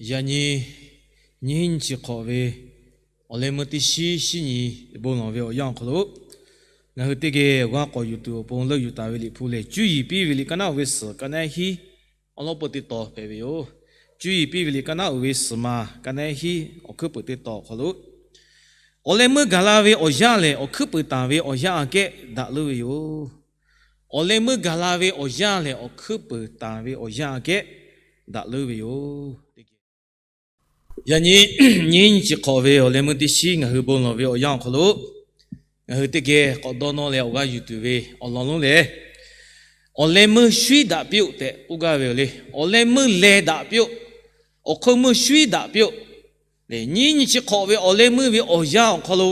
Yaꞈ nyi nyiˇ hinˉ nyiˇ chi hk'awꞈ ve awˬ leh meuˇ teˇ shiˉ shinˉ nyi bon lawˬ ve awˬ yanˇ awˬ hk'aw lo, ngaˬ hui teˇ geh awˬ g'aˇ k'awꞈ yuˬ tuˬ awˬ pon leuˆ yuˬ taˍ ve Liꞈ hpu lehˬ, Cuˇ yiˍ piˇ ve liꞈ kaˇ naˉ uiˍ ve suhˍ kaˇ naˉ hiˉ awˬ lawn peu teˇ taw hpehꞈ ve yoˬ. Cuˇ yiˍ piˇ ve liꞈ kaˇ naˉ uiˍ ve suhˍ ma kaˇ naˉ hiˉ awˬ hkuiˉ peuˍ teˇ taw awˬ hk'aw lo, awˬ leh meuˇ gaˬ la ve awˬ yanˇ lehˬ, awˬ hkuiˉ peuˍ tanˍ ve awˬ yanˇ aꞈ kehˉ daꞈ leuˉ ve yoˬ. Awˬ leh meuˇ gaˬ la ve awˬ yanˇ lehˬ, awˬ hkuiˉ peuˍ tanˍ ve awˬ yanˇ aꞈ kehˉ daꞈ leuˉ ve yoˬ. Yaꞈ nyi nyiˇ hinˉ nyiˇ chi hk'awꞈ ve awˬ leh meuˇ teˇ shiˉ ngaˬ hui bon lawˬ ve awˬ yanˇ awˬ hk'aw lo, ngaˬ hui teˇ geh k'awꞈ dawˇ nawˇ leh awˬ g'aˇ yuˬ tuˬ ve awˬ lawn lonˉ lehˬ, awˬ leh meuˇ shuiˉ daꞈ piˇ-oˆ tehꞈ k'oˆ gaˇ ve yoˬ le. Awˬ leh meuˇ leh daꞈ piˇ-oˆ. Awˬ hk'eun meuˇ shuiˉ daꞈ piˇ-oˆ. Nyiˇ hinˉ nyiˇ chi hk'awꞈ ve awˬ leh meuˇ ve awˬ yanˇ awˬ hk'aw lo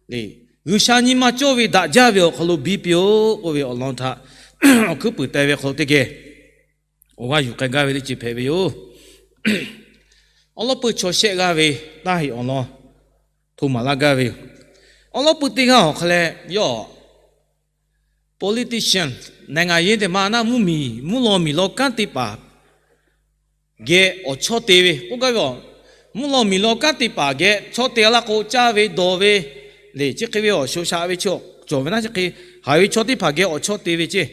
le, G'uiˬsha nyi ma cawˇ ve daꞈ jaˇ ve awˬ hk'aw lo biˇ piˇ-oˆ k'oˆ ve awˬ lawn htaꞈ awˬ hkuiˉ peuˍ teh ve hk'aw lo teˇ geh awˬ g'aˇ yuˬ k'ai gaˇ ve teˇ ceuˬ hpehꞈ ve yoˬ. Awˬ lawn peu chaw shehˆ g'aˇ ve taˇ heꞈ awˬ lawn hto maˍ laˇ gaˇ ve yoˬ. Awˬ lawn peu teˇ g'aˇ awˬ hk'a leh yawˇ politician, နိုင်ငံရေး teˇ ma naˆ mvuhˇmiˬ mvuhˇ law miˬ law kanˉ te paˍ geh awˬ chawˇ te ve k'oˆ gaˇ ve a. Mvuhˇ law miˬ law kanˉ te paˍ geh chaw te laˇ k'o, caˇ ve dawˬ ve le, chi hk'e ve awˬ sho shaꞈ ve chi cawˬ ve naˆ chi hk'e, haiˬ ve chaw teˇ hpaˍ geh awˬ chawˇ te ve ceˇ.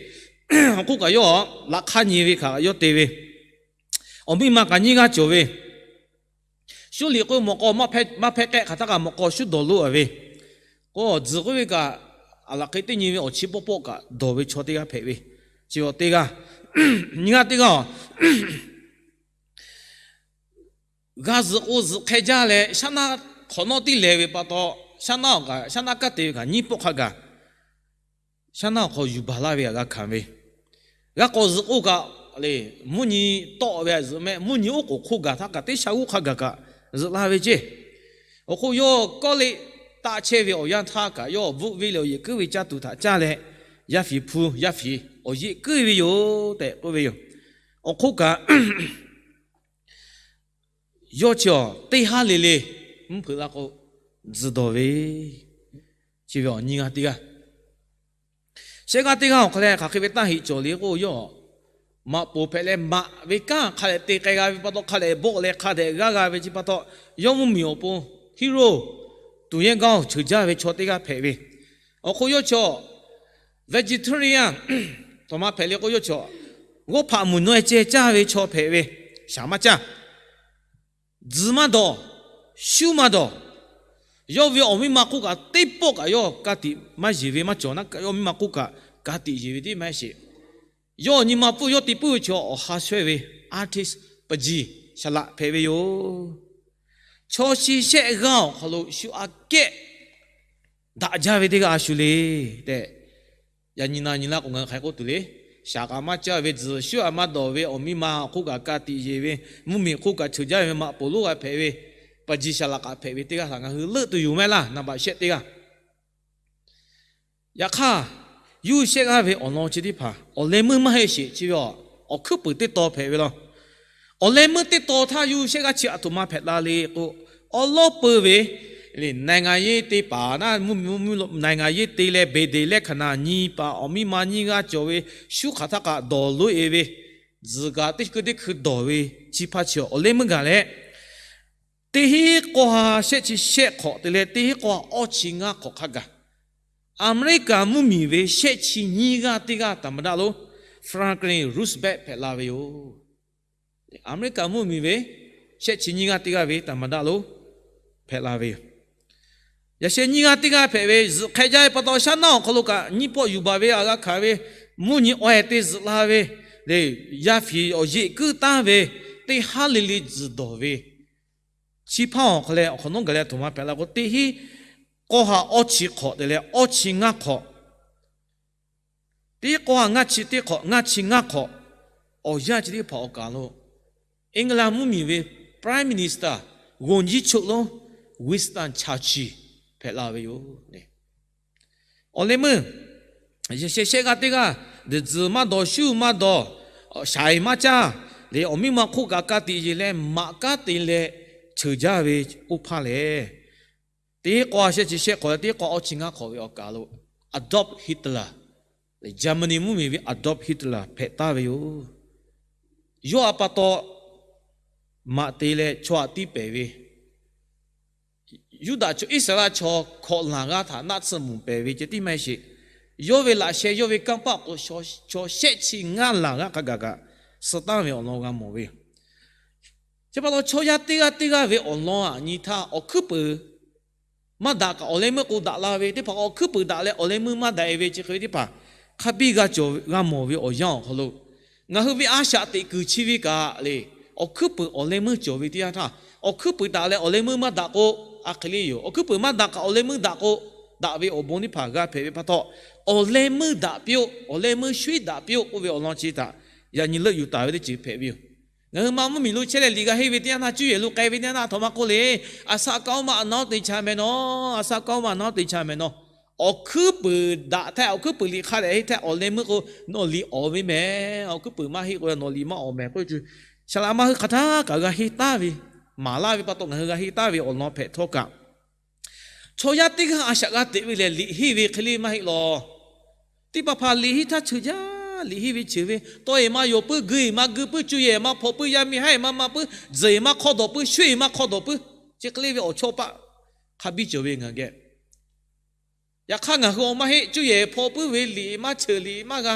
K'oˆ kaꞈ yawˇ laꞈ hk'aˇ nyi ve hk'aꞈ yawˇ te ve, awˬ miˇ ma kaꞈ nyiˇ g'aˇ cawˬ ve. Shuˉ liꞈ k'oˆ mawꞈ k'aw maˇ hpehˇ k'ehˆ hk'aˬ htaˇ kaꞈ mawꞈ k'aw shuˉ dawˬ loꞈ a ve, k'o tzuhˬ k'oˆ ve kaꞈ, aˬ laˬ hk'e teˇ nyi ve awˬ chi pawˆ pawˆ kaꞈ dawˬ ve chaw teˇ g'aˇ hpehꞈ ve, chi teˇ g'aˇ. Nyiˇ g'aˇ teˇ g'aˇ a, g'a zuhꞈ k'o zuhꞈ hk'e jaˇ leh, shaˉ naˆ hk'awꞈ nawˉ tiˉ lehˬ ve pa taw, shaˉ naˆ awˬ kaꞈ shaˉ naˆ kanˉ te ve kaꞈ nyiˇ pawˆ hk'a gaˬ shaˉ naˆ awˬ hk'aw yuˬ baˬ laˇ ve aꞈ g'a hkanˍ ve. G'a k'awꞈ zuhꞈ k'oˆ kaꞈ le, mvuhˇ nyi tawˆ ve a zuhꞈ mehˆ, mvuhˇ nyi oˉ k'oˍ hk'oˆ gaˬ htaˇ kaꞈ teˇ sha g'uˇ hk'a gaˬ kaꞈ zuhꞈ la ve ceˇ. Awˬ hk'oˆ yawˇ kawˇ leˆ taˆ chehˇ ve awˬ yanˇ htaˇ kaꞈ yawˇ bvuhˆ ve leh awˬ yeꞈ kuiˉ ve caˇ tuˬ htaꞈ caˇ leh, yaˇ fiˍ hpu yaˇ fiˍ awˬ yeꞈ kuiˉ ve yoˬ tehꞈ k'oˆ ve yoˬ. Awˬ hk'oˆ kaꞈ yawˇ chi a teˇ haˉ le le mvuhˇ hpeuꞈ la k'o, tzuhˬ dawˬ ve chi ve awˬ nyiˇ g'aˇ teˇ g'aˇ. Shehˆ g'aˇ teˇ g'aˇ awˬ hk'a leh hk'aˬ hk'e ve taˇ heꞈ cawˬ le k'o, yawˇ maꞈ poˍ hpehꞈ leh maꞈ ve kanˉ hk'a lehꞈ te k'ai g'a ve pa taw, hk'a lehꞈ bawˆ leh hk'a dehꞈ g'aˇ g'a ve chi pa taw, yawˇ mvuhˇmiˬ awˬ pon hero, tuˬ yehˇ g'aˇ cheuˬ jaˇ ve chaw teˇ g'aˇ hpehꞈ ve. Awˬ hk'oˆ yawˇ chi a vegetarian, taw ma hpehꞈ le k'o, yawˇ chi a g'awˇ hpaꞈ mvuhˬ naweh ceh caˇ ve chaw hpehꞈ ve, shaˍ maˇ caˇ, tzuhˬ maˇ dawˬ, shuˉ maˇ dawˬ. Yawˇ ve awˬ miˇ ma hk'oˆ kaꞈ teˇ pawˆ kaꞈ yawˇ ka tiꞈ maˇ yeˬ ve maˇ cawˬ naˉ kaꞈ, yawˇ miˇ ma hk'oˆ kaꞈ ka tiꞈ yeˬ ve teˇ maˇ heˆ sheˍ. Yawˇ nyi ma pfuhˇ yawˇ te puiˉ ve chi awˬ ha shawehˇ ve artist, ပန်းချီ shaˍlaꞈ hpehꞈ ve yoˬ. Chaw shi shehˆ g'aˇ awˬ hk'aw lo shu aꞈ kehˉ daꞈ jaˇ ve teˇ g'aˇ a shu le tehꞈ, yaꞈ nyi na nyi laˇ k'o ngaˬ hui hk'aˬ hk'e k'oˆ tuˬ le. Shaˍ kaꞈ maˇ caˇ ve, tzuhˬ shuˉ aꞈ maˇ dawˬ ve, awˬ miˇ ma hk'oˆ kaꞈ ka tiꞈ yeˬ ve, mvuhˇmiˬ hk'oˆ kaꞈ cheuˬ jaˇ ve, maꞈ poˍ lonˉ g'a hpehꞈ ve, ပန်းချီ shaˍlaꞈ kaꞈ hpehꞈ ve teˇ g'aˇ htaꞈ ngaˬ hui leuˆ tuˬ yoˬ mehˆ laˇ. Naˍ baꞈ shehˆ teˇ g'aˇ. Yaꞈ hk'aˇ, yawˇ hui shehˆ g'aˇ ve awˬ lawn chi teˇ hpaˍ awˬ leh meuˇ maˇ heˆ sheˍ. Chi ve a, awˬ hkuiˉ puiˍ teˇ taw hpehꞈ ve law. Awˬ leh meuˇ teˇ taw htaˇ yawˇ hui shehˆ g'aˇ chi aˬ htoꞈ ma hpehꞈ la le k'o, awˬ lawˉ peu ve နိုင်ငံရေး te paˍ naˆ, နိုင်ငံရေး te leh ဗေဒင်လက္ခဏာ nyi paˍ, awˬ miˇ ma nyiˇ g'aˇ cawˬ ve, shuˉ hk'aˬ htaˇ kaꞈ dawˬ loꞈ e ve, tzuhˬ kaꞈ teˇ hkui teˇ hkui dawˬ ve chi hpaˇ chi awˬ leh meuˇ gaˬ leh, teˇ hinˉ k'awˇ ha shehˆ chi shehˆ hk'awꞈ te leh teˇ hinˉ k'awˇ ha awˇ chi ngaˇ hk'awꞈ hk'a gaˬ, Aˍmeˍriˆkaˍ mvuhˇmiˬ ve shehˆ chi nyiˇ g'aˇ teˇ g'aˇ သမ္မတ lonˉ ဖရန်ကလင် ရူးစဘဲး hpehꞈ la ve yoˬ. Aˍmeˍriˆkaˍ mvuhˇmiˬ ve shehˆ chi nyiˇ g'aˇ teˇ g'aˇ ve သမ္မတ lonˉ hpehꞈ la ve yoˬ. Yaꞈ sheh nyiˇ g'aˇ teˇ g'aˇ hpehꞈ ve zuhꞈ hk'e jaˇ ve pa taw, shaˉ naˆ awˬ hk'aw lo kaꞈ nyiˇ pawˆ yuˬ baˬ ve aꞈ g'a hkanˍ ve, mvuhˇ nyi awˬ ehˍ te zuhꞈ la ve, yaˇ fiˍ awˬ yeꞈ kuiˉ taˍ ve, teˇ haˉ le le tzuhˬ dawˬ ve, chi hpaˇ awˬ hk'aw leh awˬ hk'awꞈ nawˉ gaˬ leh aˬ htoꞈ ma hpehꞈ la k'o, teˇ hinˉ k'awˇ ha awˇ chi hk'awꞈ te leh awˇ chi ngaˇ hk'awꞈ, teˇ hinˉ k'awˇ ha ngaˇ chi teˇ hk'awꞈ, ngaˇ chi ngaˇ hk'awꞈ, awˬ yanˇ chi teˇ hpaˍ awˬ kaˍ lo, England mvuhˇmiˬ ve Prime Minister, ဝန်ကြီးချုပ် lonˉ ဝၢင်စတၢၼ်ႇ ချၢၣ်ချီႇ hpehꞈ la ve yoˬ. Awˬ leh meuˇ shehˆ g'aˇ teˇ g'aˇ, tzuhˬ maˇ dawˬ, shuˉ maˇ dawˬ, shaiˍ maˇ caˇ, leh awˬ miˇ ma hk'oˆ kaꞈ ka tiꞈ yeˬ leh maꞈ kanˉ te leh cheuˬ jaˇ ve oˇ hpaˇ lehˬ, teˇ k'awˇ ha shehˆ chi shehˆ hk'awꞈ leh teˇ k'awˇ ha awˇ chi ngaˇ hk'awꞈ ve awˬ kaˍ lo, Adolf Hitler, Jaˍmaˍniˆ mvuhˇmiˬ ve Adolf Hitler hpehꞈ taˍ ve yoˬ. Yawˇ a pa taw maꞈ te leh chaw aꞈ tiˉ pehˍ ve, Yuˇdaꞈ chaw Iˉsaˍreˍlaˆ chaw hkawꞈ laˬ g'aˇ htaꞈ naˆ tsuhˇ mvuhˬ pehˍ ve ceh tiˉ maˇ heˆ sheˍ. Yawˇ ve laꞈ sheh yawˇ ve kanˇ paˆ k'o, chaw shehˆ chi ngaˇ laˬ g'aˇ hk'a gaˬ kaꞈ suh taˍ ve awˬ lawn g'a mawˬ ve yoˬ. Chi pa taw chaw yaˇ teˇ g'aˇ teˇ g'aˇ ve awˬ lawn aꞈ nyi htaˇ, awˬ hkuiˉ puiˍ maˇ daꞈ kaꞈ awˬ leh meuˇ k'o daꞈ la ve teˇ hpaˍ, awˬ hkuiˉ puiˍ daꞈ leh awˬ leh meuˇ maˇ daꞈ-e ve chi hk'e ve teˇ hpaˍ hk'a biˇ g'a cawˬ g'a mawˬ ve awˬ yanˇ awˬ hk'aw lo, ngaˬ hui ve a shaꞈ teꞈ kuiˬ chi ve kaꞈ le, awˬ hkuiˉ puiˍ awˬ leh meuˇ cawˬ ve teˇ yanˇ htaˇ, awˬ hkuiˉ puiˍ daꞈ leh awˬ leh meuˇ maˇ daꞈ k'o, a hk'e le yoˬ. Awˬ hkuiˉ puiˍ maˇ daꞈ kaꞈ awˬ leh meuˇ daꞈ k'o, daꞈ ve awˬ bon teˇ hpaˍ g'a hpehꞈ ve pa taw, awˬ leh meuˇ daꞈ piˇ-oˆ, awˬ leh meuˇ shuˉ daꞈ piˇ-oˆ k'oˆ ve awˬ lawn chi htaꞈ yaꞈ nyi leuˆ yuˬ taˍ ve teˇ ceuˬ hpehꞈ ve yoˬ. Ngaˬ hui ma mvuhˇmiˬ lo chehˇ leh liꞈ g'a henˇ ve teˇ yanˇ htaˇ, cuˇ yehˬ lo k'ai ve teˇ yanˇ htaˇ, a htoꞈ ma k'oˆ le, a shaꞈ k'aoˉ maˇ a naˉ teˇ cha meh nawˉ, a shaꞈ k'aoˉ maˇ a naˉ teˇ cha meh nawˉ. Awˬ hkuiˉ puiˍ daꞈ htaˇ, awˬ hkuiˉ puiˍ liꞈ hk'a dehꞈ henˇ htaˇ, awˬ leh meuˇ k'o nawˬ liꞈ awˍ ve mehˍ. Awˬ hkuiˉ puiˍ maˇ heˆ k'o nawˬ liꞈ maˇ awˍ mehˍ k'oˆ ve, shaˍ laꞈ ma hui hk'aˬ htaˇ kaꞈ g'a henˇ taˍ ve, maˍ laˇ ve pa taw ngaˬ hui g'a henˇ taˍ ve awˬ lawn hpehꞈ htawˇ kaꞈ, chaw yaˇ teˇ g'aˇ a shaꞈ g'a teꞈ ve lehˬ, liꞈ henˇ ve hk'e le maˇ heˆ lawˬ. Teˇ hpaˍ hpaˍ liꞈ henˇ htaˇ ceuˬ jaˇ, liꞈ henˇ ve ceuˬ ve, tawˇ-eˬ maˇ yonˍ puiˉ, geu-eˬ maˇ geu puiˉ, cuˇ yehˬ maˇ hpaw puiˉ, yaˇ miˇ haˉ-eˬ maˇ maˇ puiˉ, tzuhˬ-eˬ maˇ hk'aw dawˬ puiˉ, shuˉ-eˬ maˇ hk'aw dawˬ puiˉ, chi hk'e le ve awˬ chawˇ paˆ hk'a biˇ cawˬ ve ngaˬ geh. Yaꞈ hk'aˇ ngaˬ hui awˬ maˇ heˆ, cuˇ yehˬ hpaw puiˉ ve, liꞈ maˇ ceuˬ liꞈ maˇ g'a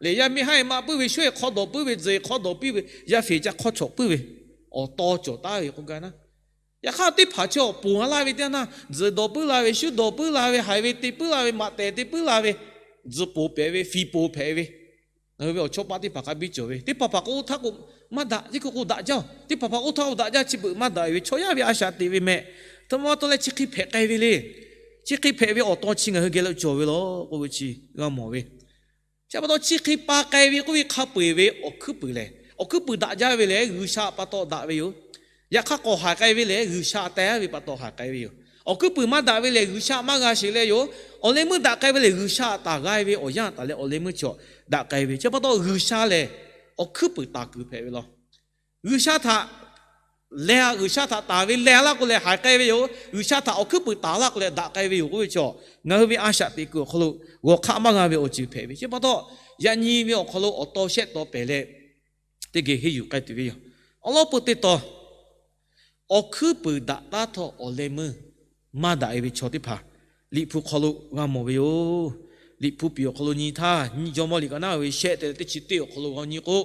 lehˬ, yaˇ miˇ haˉ-eˬ maˇ puiˉ ve, shuˉ-eˬ hk'aw dawˬ puiˉ ve, tzuhˬ-eˬ hk'aw dawˬ piˇ ve, yaˇ feˍ ca hk'awˇ chawꞈ puiˉ ve, awˬ taw cawˬ taˍ ve k'oˆ gaˇ naˉ. Yaꞈ hk'aˇ teˇ hpaˍ chi awˬ ponˬ a laˇ ve teˇ yanˇ htaˇ, tzuhˬ dawˬ puiˉ la ve, shuˉ dawˬ puiˉ la ve, haiˬ ve te puiˉ la ve, maꞈ tehˬ te puiˉ la ve, tzuhˬ ponˬ pehꞈ ve, fiˍ ponˬ hpehꞈ ve, ngaˬ hui ve awˬ chawˇ paˆ teˇ hpaˍ hk'a biˇ cawˬ ve, teˇ hpaˍ hpaˍ k'o oˇ htaˇ k'o maˇ daꞈ, teˇ hkui k'o daꞈ jaˇ-oˬ, teˇ hpaˍ hpaˍ k'o oˇ htaˇ k'o daꞈ jaˇ, chi beuꞈ maˇ daꞈ ve chaw yaˇ ve a shaꞈ teꞈ ve meh. Htoꞈ ma pa taw leh chi hk'e hpehꞈ k'ai ve le. Chi hk'e hpehꞈ ve awˬ taw chi ngaˬ hui geh lo cawˬ ve lawˬ k'oˆ ve chi g'a mawˬ ve. Chi pa taw chi hk'e pa k'ai ve k'oˆ ve hk'a peu-eˬ ve awˬ hkuiˉ puiˍ lehˬ, awˬ hkuiˉ puiˍ daꞈ jaˇ ve lehˬ, G'uiˬsha pa taw daꞈ ve yoˬ. Yaꞈ hk'aˇ k'awꞈ haiˬ k'ai ve lehˬ, G'uiˬsha teh-a ve pa taw haiˬ k'ai ve yoˬ. Awˬ hkuiˉ puiˍ maˇ daꞈ ve lehˬ, G'uiˬsha maˇ g'a sheˍ leh yoˬ. Awˬ leh meuˇ daꞈ k'ai ve lehˬ, G'uiˬsha taˍ g'a ve awˬ yanˇ taˍ leh awˬ leh meuˇ chaw daꞈ k'ai ve. Chi pa taw G'uiˬsha lehˬ, awˬ hkuiˉ puiˍ taˍ kuiˬ hpehꞈ ve lawˬ. G'uiˬsha htaꞈ leh, G'uiˬsha htaꞈ taˍ ve leh laˇ k'o leh haiˬ k'ai ve yoˬ. G'uiˬsha htaꞈ awˬ hkuiˉ puiˍ taˍ laˇ k'o leh daꞈ k'ai ve yoˬ k'oˆ ve chaw, ngaˬ hui ve a shaꞈ teꞈ kuiˬ awˬ hk'aw lo g'awˬ hk'aˆ maˇ g'a ve awˬ ceuˬ hpehꞈ ve. Chi pa taw, yaꞈ nyi ve awˬ hk'aw lo awˬ taw shehˆ taw pehˍ leh, teˇ geh henˇ yuˬ k'ai tuˬ ve yoˬ. Awˬ lawn peu teˇ taw, awˬ hkuiˉ puiˍ daꞈ taˉ htawˇ awˬ leh meuˇ maˇ daꞈ-e ve chaw teˇ hpaˍ Liꞈ hpu hk'aw lo g'a mawˬ ve yoˬ. Liꞈ hpu piˍ awˬ hk'aw lo nyi htaˇ, Jawˇmawˇ liꞈ ka naˉ ve shehˆ te leh teˇ chi teˇ awˬ hk'aw lo g'a nyi k'o,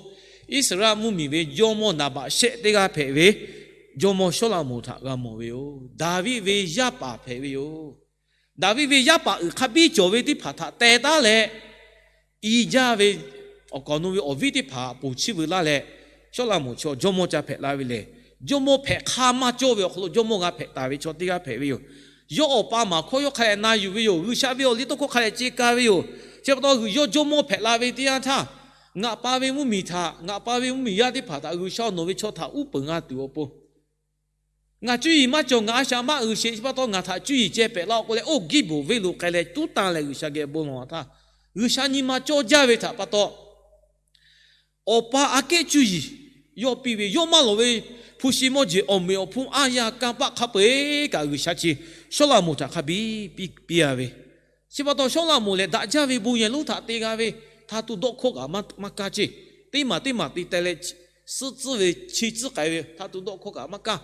Iˉsaˍreˍlaˆ mvuhˇmiˬ ve jawˇmawˇ naˍ baꞈ shehˆ teˇ g'aˇ hpehꞈ ve jawˇmawˇ Sawˉlaꞈmonˍ htaꞈ g'a mawˬ ve yoˬ. Daˍviˆ ve yaˇ paˍ hpehꞈ ve yoˬ. Daˍviˆ ve yaˇ paˍ uiˍ hk'a biˇ cawˬ ve teˇ hpaˍ htaꞈ teh taˉ leh, i jaˇ ve awˬ kaˍ awˬ nu ve awˬ viˉ teˇ hpaˍ ponˬ chiˇ veu laˇ leh, Sawˉlaꞈmonˍ chaw jawˇmawˇ ca hpehꞈ la ve lehˬ, jawˇmawˇ hpehꞈ hk'aˇ maˇ cawˇ ve awˬ hk'aw lo jawˇmawˇ g'a hpehꞈ taˍ ve chaw teˇ g'aˇ hpehꞈ ve yoˬ. Yawˇ awˬ pa maˍ hkawˇ yawˇ hk'a dehꞈ na yuˬ ve yoˬ. G'uiˬsha ve awˬ liˇ tawˇ hkawˇ hk'a dehꞈ ce ka ve yoˬ. Chi pa taw yawˇ jawˇmawˇ hpehꞈ la ve teˇ yanˇ htaˇ, ngaˬ pa ve mvuhˇmiˬ htaꞈ, ngaˬ pa ve mvuhˇmiˬ yaˇ teˇ hpaˍ htaꞈ G'uiˬsha nawˬ ve chaw htaꞈ uˉ peunˍ g'a tuˬ awˬ pon, ngaˬ cuˇ yiˍ maˇ cawˬ, ngaˬ a shaꞈ maˇ uiˍ sheˍ. Chi pa taw ngaˬ htaꞈ cuˇ yiˍ ceh pehꞈ laˇ-oˆ k'oˆ leh, oˇ Giˇbonˍ venˇ lo k'ai leh tuˉ tanˇ leh G'uiˬsha geh bon lawˬ-a htaˇ, G'uiˬsha nyi ma cawˇ jaˇ ve htaꞈ pa taw, awˬ pa aꞈ kehˉ cuˇ yiˍ yawˇ piˇ ve, yawˇ maˇ lawˬ ve hpu shi mawˇ jeˬ awˬ meꞈ awˬ hponˇ aˉ yaˇ kanˇ paˆ hk'a peu-eˬ kaꞈ G'uiˬsha chi Sawˉlaꞈmonˍ htaꞈ hk'a biˇ piˇ piˇ-a ve. Chi pa taw Sawˉlaꞈmonˍ lehˬ daꞈ jaˇ ve bon yehˬ lonˉ htaꞈ te g'a ve, htaˇ tuˬ dawˇ hkawˇ kaꞈ maˇ kaˇ ceˇ. Teˇ maˬ teˇ maˬ te teh leh, suhˆ tcuhˉ ve chi tcuhˉ k'ai ve, htaˇ tuˬ dawˇ hkawˇ kaꞈ maˇ kaˇ.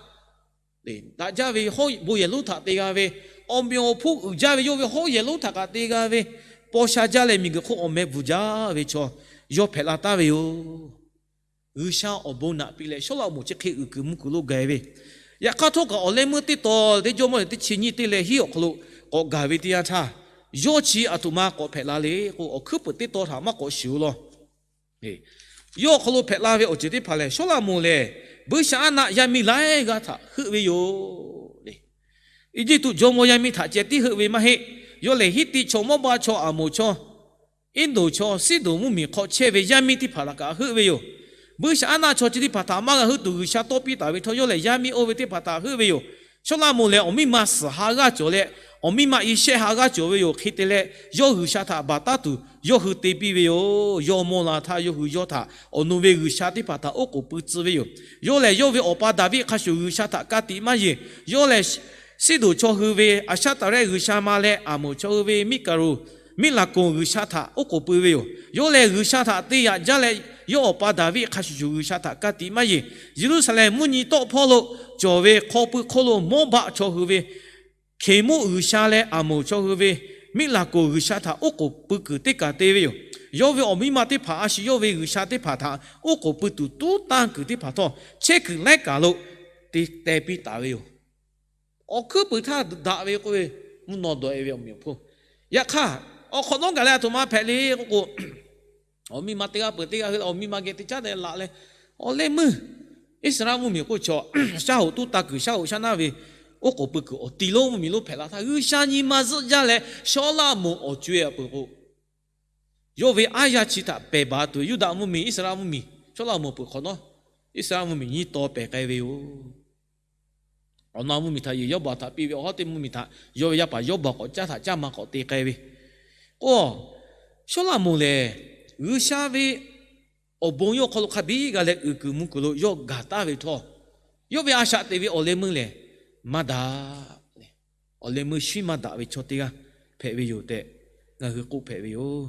Daꞈ jaˇ ve bon yehˬ lonˉ htaꞈ te g'a ve, awˬ meꞈ awˬ hponˇ uiˍ jaˇ ve yawˇ ve hawˉ yehˬ lonˉ htaꞈ kaꞈ te g'a ve, paw sha jaˇ leh miˬguiˬ hk'oˆ awˬ meh bvuhˬ jaˇ ve chaw yawˇ hpehꞈ la taˍ ve yoˬ. G'uiˬsha awˬ bon naꞈ piˇ leh Sawˉlaꞈmonˍ chi hk'e uiˍ kuiˬ mvuh kuiˬ lo gaˬ ve. Yaꞈ hk'aˇ htawˇ kaꞈ awˬ leh meuˇ teˇ taw teˇ jawˇmawˇ lehˬ teˇ chi nyiˇ teˇ leh hiˉ awˬ hk'aw lo k'awꞈ gaˬ ve teˇ yanˇ htaˇ, yawˇ chi a htoꞈ ma k'awꞈ hpehꞈ la le k'o, awˬ hkuiˉ puiˍ teˇ taw htaꞈ maˇ k'awꞈ shiˍ-o lawˬ. Yawˇ awˬ hk'aw lo hpehꞈ la ve awˬ ceuˬ teˇ hpaˍ lehˬ, Sawˉlaꞈmonˍ lehˬ buiˇshaˆaˉnaˆ yaˇ miˇ laiˉ g'aˇ htaꞈ heuˆ ve yoˬ. Eˇjiˇtuꞈ jawˇmawˇ yaˇ miˇ htaꞈ ceh tiˉ heuˆ ve maˇ heˆ. Yawˇ lehˬ Hiˉtiˆ chaw, Mawˇbaˆ chaw, Aˍmoˍ chaw, Iˉndoˍ chaw, Siˉdonˍ mvuhˇmiˬ hk'aw chehˇ ve yaˇ miˇ teˇ hpaˍ htaꞈ kaꞈ heuˆ ve yoˬ. Buiˇshaˆaˉnaˆ chaw chi teˇ hpaˍ htaꞈ maˇ g'a heuˆ tuˬ G'uiˬsha tawˇ piˇ taˍ ve htawˇ, yawˇ lehˬ yaˇ miˇ oˇ ve teˇ hpaˍ htaꞈ heuˆ ve yoˬ. Sawˉlaꞈmonˍ lehˬ awˬ miˇ ma suhˍ ha g'aˇ cawˬ leh, awˬ miˇ ma i shehˆ ha g'aˇ cawˬ ve yoˬ. Hk'e te leh, yawˇ G'uiˬsha htaꞈ baˬ taˉ tuˬ yawˇ hui te piˇ ve yoˬ. Yawˇ mawˇ la htaˇ yawˇ hui yawˇ htaꞈ awˬ nu ve g'uiˬsha teˇ hpaˍ htaꞈ oˉ k'oˍ pui tcuh ve yoˬ. Yawˇ lehˬ yawˇ ve awˬ pa Daˍviˆ hk'a shuˍ G'uiˬsha htaꞈ ka tiꞈ maˇ yeˬ. Yawˇ lehˬ Siˉdonˍ chaw hui ve Aˍshaˉtaˍrehˆ g'uiˬsha ma leh Aˍmoˍ chaw hui ve Miˉkaˍroˍ, Miˉlaˍkonˍ g'uiˬsha htaꞈ oˉ k'oˍ pui ve yoˬ. Yawˇ lehˬ G'uiˬsha htaꞈ te yaꞈ jaˇ leh, Yawˇ awˬ pa Daˍviˆ hk'a shuˍ shuˍ G'uiˬsha htaꞈ ka tiꞈ maˇ yeˬ. Yeˍruˆsaˍlehnˍ mvuhˇ nyi tawˆ hpawˇ lo cawˬ ve hk'aw pui hk'oˆ lo Mawˇbaˆ chaw hui ve, Hkeˍmonˆ g'uiˬsha leh Aˍmoˍ chaw hui ve, Miˉlaˍkoˍ g'uiˬsha htaꞈ oˉ k'oˍ pui kuiˬ teˇ kaˬ te ve yoˬ. Yawˇ ve awˬ miˇ ma teˇ hpaˍ a shu yawˇ ve g'uiˬsha teˇ hpaˍ htaꞈ oˉ k'oˍ pui tuˬ tuˉ tanˇ kuiˬ teˇ hpaˍ htawˇ, chehˇ kuiˬ laiˉ kaˬ lo te teh piˇ taˍ ve yoˬ. Awˬ hkuiˉ puiˍ htaˇ daꞈ ve k'oˆ ve, mvuhˇ naw dawˬ e ve awˬ meꞈ awˬ hponˇ. Yaꞈ hk'aˇ, awˬ hk'awꞈ nawˉ gaˬ leh a htoꞈ ma hpehꞈ le k'oˆ k'o, awˬ miˇ ma teˇ g'aˇ peuˬ teˇ g'aˇ hui leh awˬ miˇ ma geh teˇ caˉ te laꞈ leh, awˬ leh meuˇ Iˉsaˍreˍlaˆ mvuhˇmiˬ k'oˆ chaw shaˉ hoꞈ tuˉ tanˇ kuiˬ, shaˉ hoꞈ shaˉ naˇ ve oˉ k'oˍ pui kuiˬ awˬ ti lonˉ mvuhˇmiˬ lonˉ hpehꞈ la htaˇ, G'uiˬsha nyi ma zuhˆ jaˇ leh Sawˉlaꞈmonˍ awˬ co e a peuˬ k'o, yawˇ ve aˉ yaˇ chi htaꞈ pehˬ baˬ tuˬ Yuˇdaꞈ mvuhˇmiˬ, Iˉsaˍreˍlaˆ mvuhˇmiˬ, Sawˉlaꞈmonˍ peuˬ hk'awꞈ nawˉ, Iˉsaˍreˍlaˆ mvuhˇmiˬ nyiˇ taw pehˬ k'ai ve yoˬ. Awˬ na mvuhˇmiˬ htaꞈ yehˬ Yawˇbaˬ htaꞈ piˇ ve, awˬ hawˉ teˇ mvuhˇmiˬ htaꞈ yawˇ ve yaˇ paˍ Yawˇbaˬ k'awꞈ caˉ htaꞈ caˇ ma k'awꞈ te k'ai ve k'o, Sawˉlaꞈmonˍ lehˬ G'uiˬsha ve awˬ bon yawˇ awˬ hk'aw lo hk'a biˇ g'a leh uiˍ kuiˬ mvuh kuiˬ lo yawˇ gaˬ taˍ ve htawˇ, yawˇ ve a shaꞈ teꞈ ve awˬ leh meuˇ lehˬ maˇ daꞈ. Awˬ leh meuˇ shuiˉ maˇ daꞈ ve chaw teˇ g'aˇ hpehꞈ ve yoˬ tehꞈ, ngaˬ hui k'oˆ hpehꞈ ve yoˬ.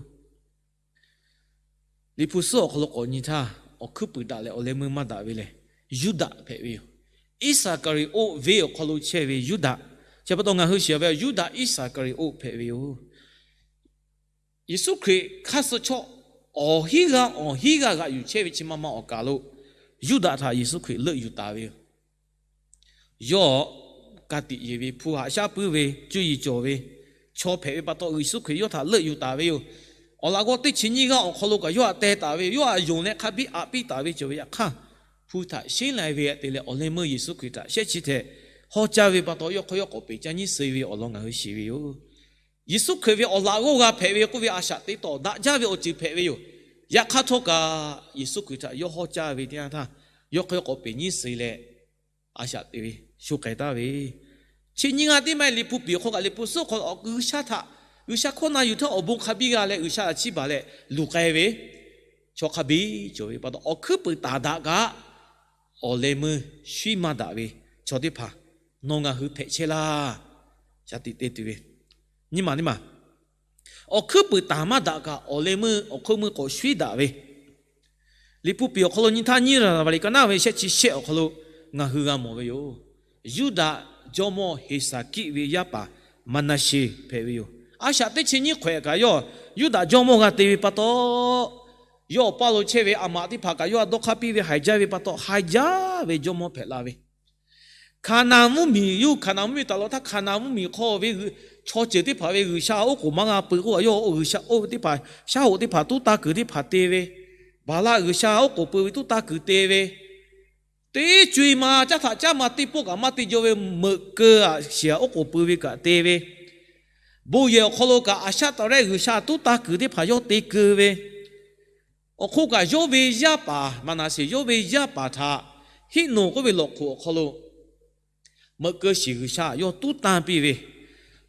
Liꞈ hpu suhˉ awˬ hk'aw lo k'awꞈ nyi htaˇ, awˬ hkuiˉ puiˍ daꞈ leh awˬ leh meuˇ maˇ daꞈ ve lehˬ, Yuˇdaꞈ hpehꞈ ve yoˬ. Iˉsaˍkaˍriˍoˆ venˇ awˬ hk'aw lo chehˇ ve Yuˇdaꞈ, chi pa taw ngaˬ hui shiˍ ve Yuˇdaꞈ Iˉsaˍkaˍriˍoˆ hpehꞈ ve yoˬ. Yeˍsuˆ Hkriꞈ hk'aˇ suh chaw awˬ hinˉ g'aˇ awˬ hinˉ g'aˇ g'aꞈ yuˬ chehˇ ve chi ma ma awˬ kaˬ lo, Yuˇdaꞈ htaꞈ Yeˍsuˆ Hkriꞈ leuˆ yuˬ taˍ ve yoˬ. Yawˇ ka tiꞈ yeˬ ve, hpu haꞈ shaˉ puiˉ ve, cuˇ yiˍ cawˬ ve chaw hpehꞈ ve pa taw, Yeˍsuˆ Hkriꞈ yawˇ htaꞈ leuˆ yuˬ taˍ ve yoˬ. Awˬ laꞈ g'awˇ teˇ chi nyiˇ g'aˇ awˬ hk'aw lo kaꞈ yawˇ htaꞈ teh taˍ ve yoˬ. Yawˇ htaꞈ yonˍ leh hk'a biˇ aꞈ piˇ taˍ ve cawˬ ve yaꞈ hk'aˇ, hpu htaꞈ sheˉ lai ve htaꞈ te leh awˬ leh meuˇ Yeˍsuˆ Hkriꞈ htaꞈ shehˆ chi hteh hawˉ caˇ ve pa taw, yawˇ hk'aw yawˇ k'awꞈ peꞈ ca nyiˉ suh ve awˬ lawn ngaˬ hui shiˍ ve yoˬ. Yeˍsuˆ Hkriꞈ ve awˬ laꞈ g'awˇ g'a hpehꞈ ve k'oˆ ve a shaꞈ teꞈ tawˍ daꞈ jaˇ ve awˬ ceuˬ hpehꞈ ve yoˬ. Yaꞈ hk'aˇ htawˇ kaꞈ, Yeˍsuˆ Hkriꞈ htaꞈ yawˇ hawˉ caˇ ve teˇ yanˇ htaˇ, yawˇ hk'aw yawˇ k'awꞈ peꞈ nyiˉ suh leh a shaꞈ teꞈ ve sho k'ai taˍ ve, chi nyiˇ g'aˇ teˇ maˇ heˆ. Liꞈ hpu piˍ awˬ hk'aw kaꞈ, Liꞈ hpu suhˉ awˬ hk'aw lo G'uiˬsha htaꞈ, G'uiˬsha hkawˇ na yuˬ htawˇ awˬ bon hk'a biˇ g'a leh G'uiˬsha htaꞈ chiˇ baˬ leh luˬ k'ai ve chaw hk'a biˇ cawˬ ve pa taw, awˬ hkuiˉ puiˍ taˍ daꞈ kaꞈ, awˬ leh meuˇ shuiˉ maˇ daꞈ ve chaw teˇ hpaˍ nawˬ ngaˬ hui hpehꞈ chehˇ laˇ. Shaˍ tiꞈ te tuˬ ve nyiˇ maˬ teˇ maˬ, awˬ hkuiˉ puiˍ taˍ maˇ daꞈ kaꞈ, awˬ leh meuˇ awˬ hk'oˆ meuˇ k'awꞈ shuiˉ daꞈ ve, Liꞈ hpu piˍ awˬ hk'aw lo nyi htaˇ, nyiˇ Raˍzaˍvaˍriˍ ka naˉ ve shehˆ chi shehˆ awˬ hk'aw lo ngaˬ hui g'a mawˬ ve yoˬ. Yuˇdaꞈ jawˇmawˇ Heˍsaˍkiˆ ve yaˇ paˍ Maˍnaˍseˍ hpehꞈ ve yoˬ. A shaꞈ teˇ chi nyiˇ hk'awehꞈ kaꞈ yawˇ Yuˇdaꞈ jawˇmawˇ g'a te ve pa taw, yawˇ awˬ paˇ lo chehˇ ve a maꞈ teˇ hpaˍ kaꞈ yawˇ htaꞈ dawˇ hk'aˇ piˇ ve haiˬ jaˇ ve pa taw, haiˬ jaˇ ve jawˇmawˇ hpehꞈ la ve, Hkaˍnanˍ mvuhˇmiˬ, yawˇ hui Hkaˍnanˍ mvuhˇmiˬ taˍ lawˬ htaˇ, Hkaˍnanˍ mvuhˇmiˬ hk'aw ve chaw ceuˬ teˇ hpaˍ ve g'uiˬsha oˉ k'oˍ maˇ g'a pui k'oˆ, yawˇ g'uiˬsha oˇ ve teˇ hpaˍ, shaˉ hoꞈ teˇ hpaˍ tuˉ tanˇ kuiˬ teˇ hpaˍ te ve, Baˍlaˆ g'uiˬsha oˉ k'oˍ pui ve tuˉ tanˇ kuiˬ te ve, teˇ co e ma caˇ htaꞈ caˇ ma teˇ pawˆ kaꞈ maˇ te jaw ve meuꞈ keu aꞈ shiˍ aꞈ oˉ k'oˍ pui ve kaꞈ te ve, bon yehˬ awˬ hk'aw lo kaꞈ Aˍshaˆtaˍrehˆ g'uiˬsha tuˉ tanˇ kuiˬ teˇ hpaˍ yawˇ te keu ve, awˬ hk'oˆ kaꞈ yawˇ ve yaˇ paˍ Maˍnaˍseˍ, yawˇ ve yaˇ paˍ htaꞈ Hiˆnoˍ k'oˆ ve lawˬ hk'oꞈ awˬ hk'aw lo meuꞈ keu shiˍ g'uiˬsha yawˇ tuˉ tanˇ piˇ ve,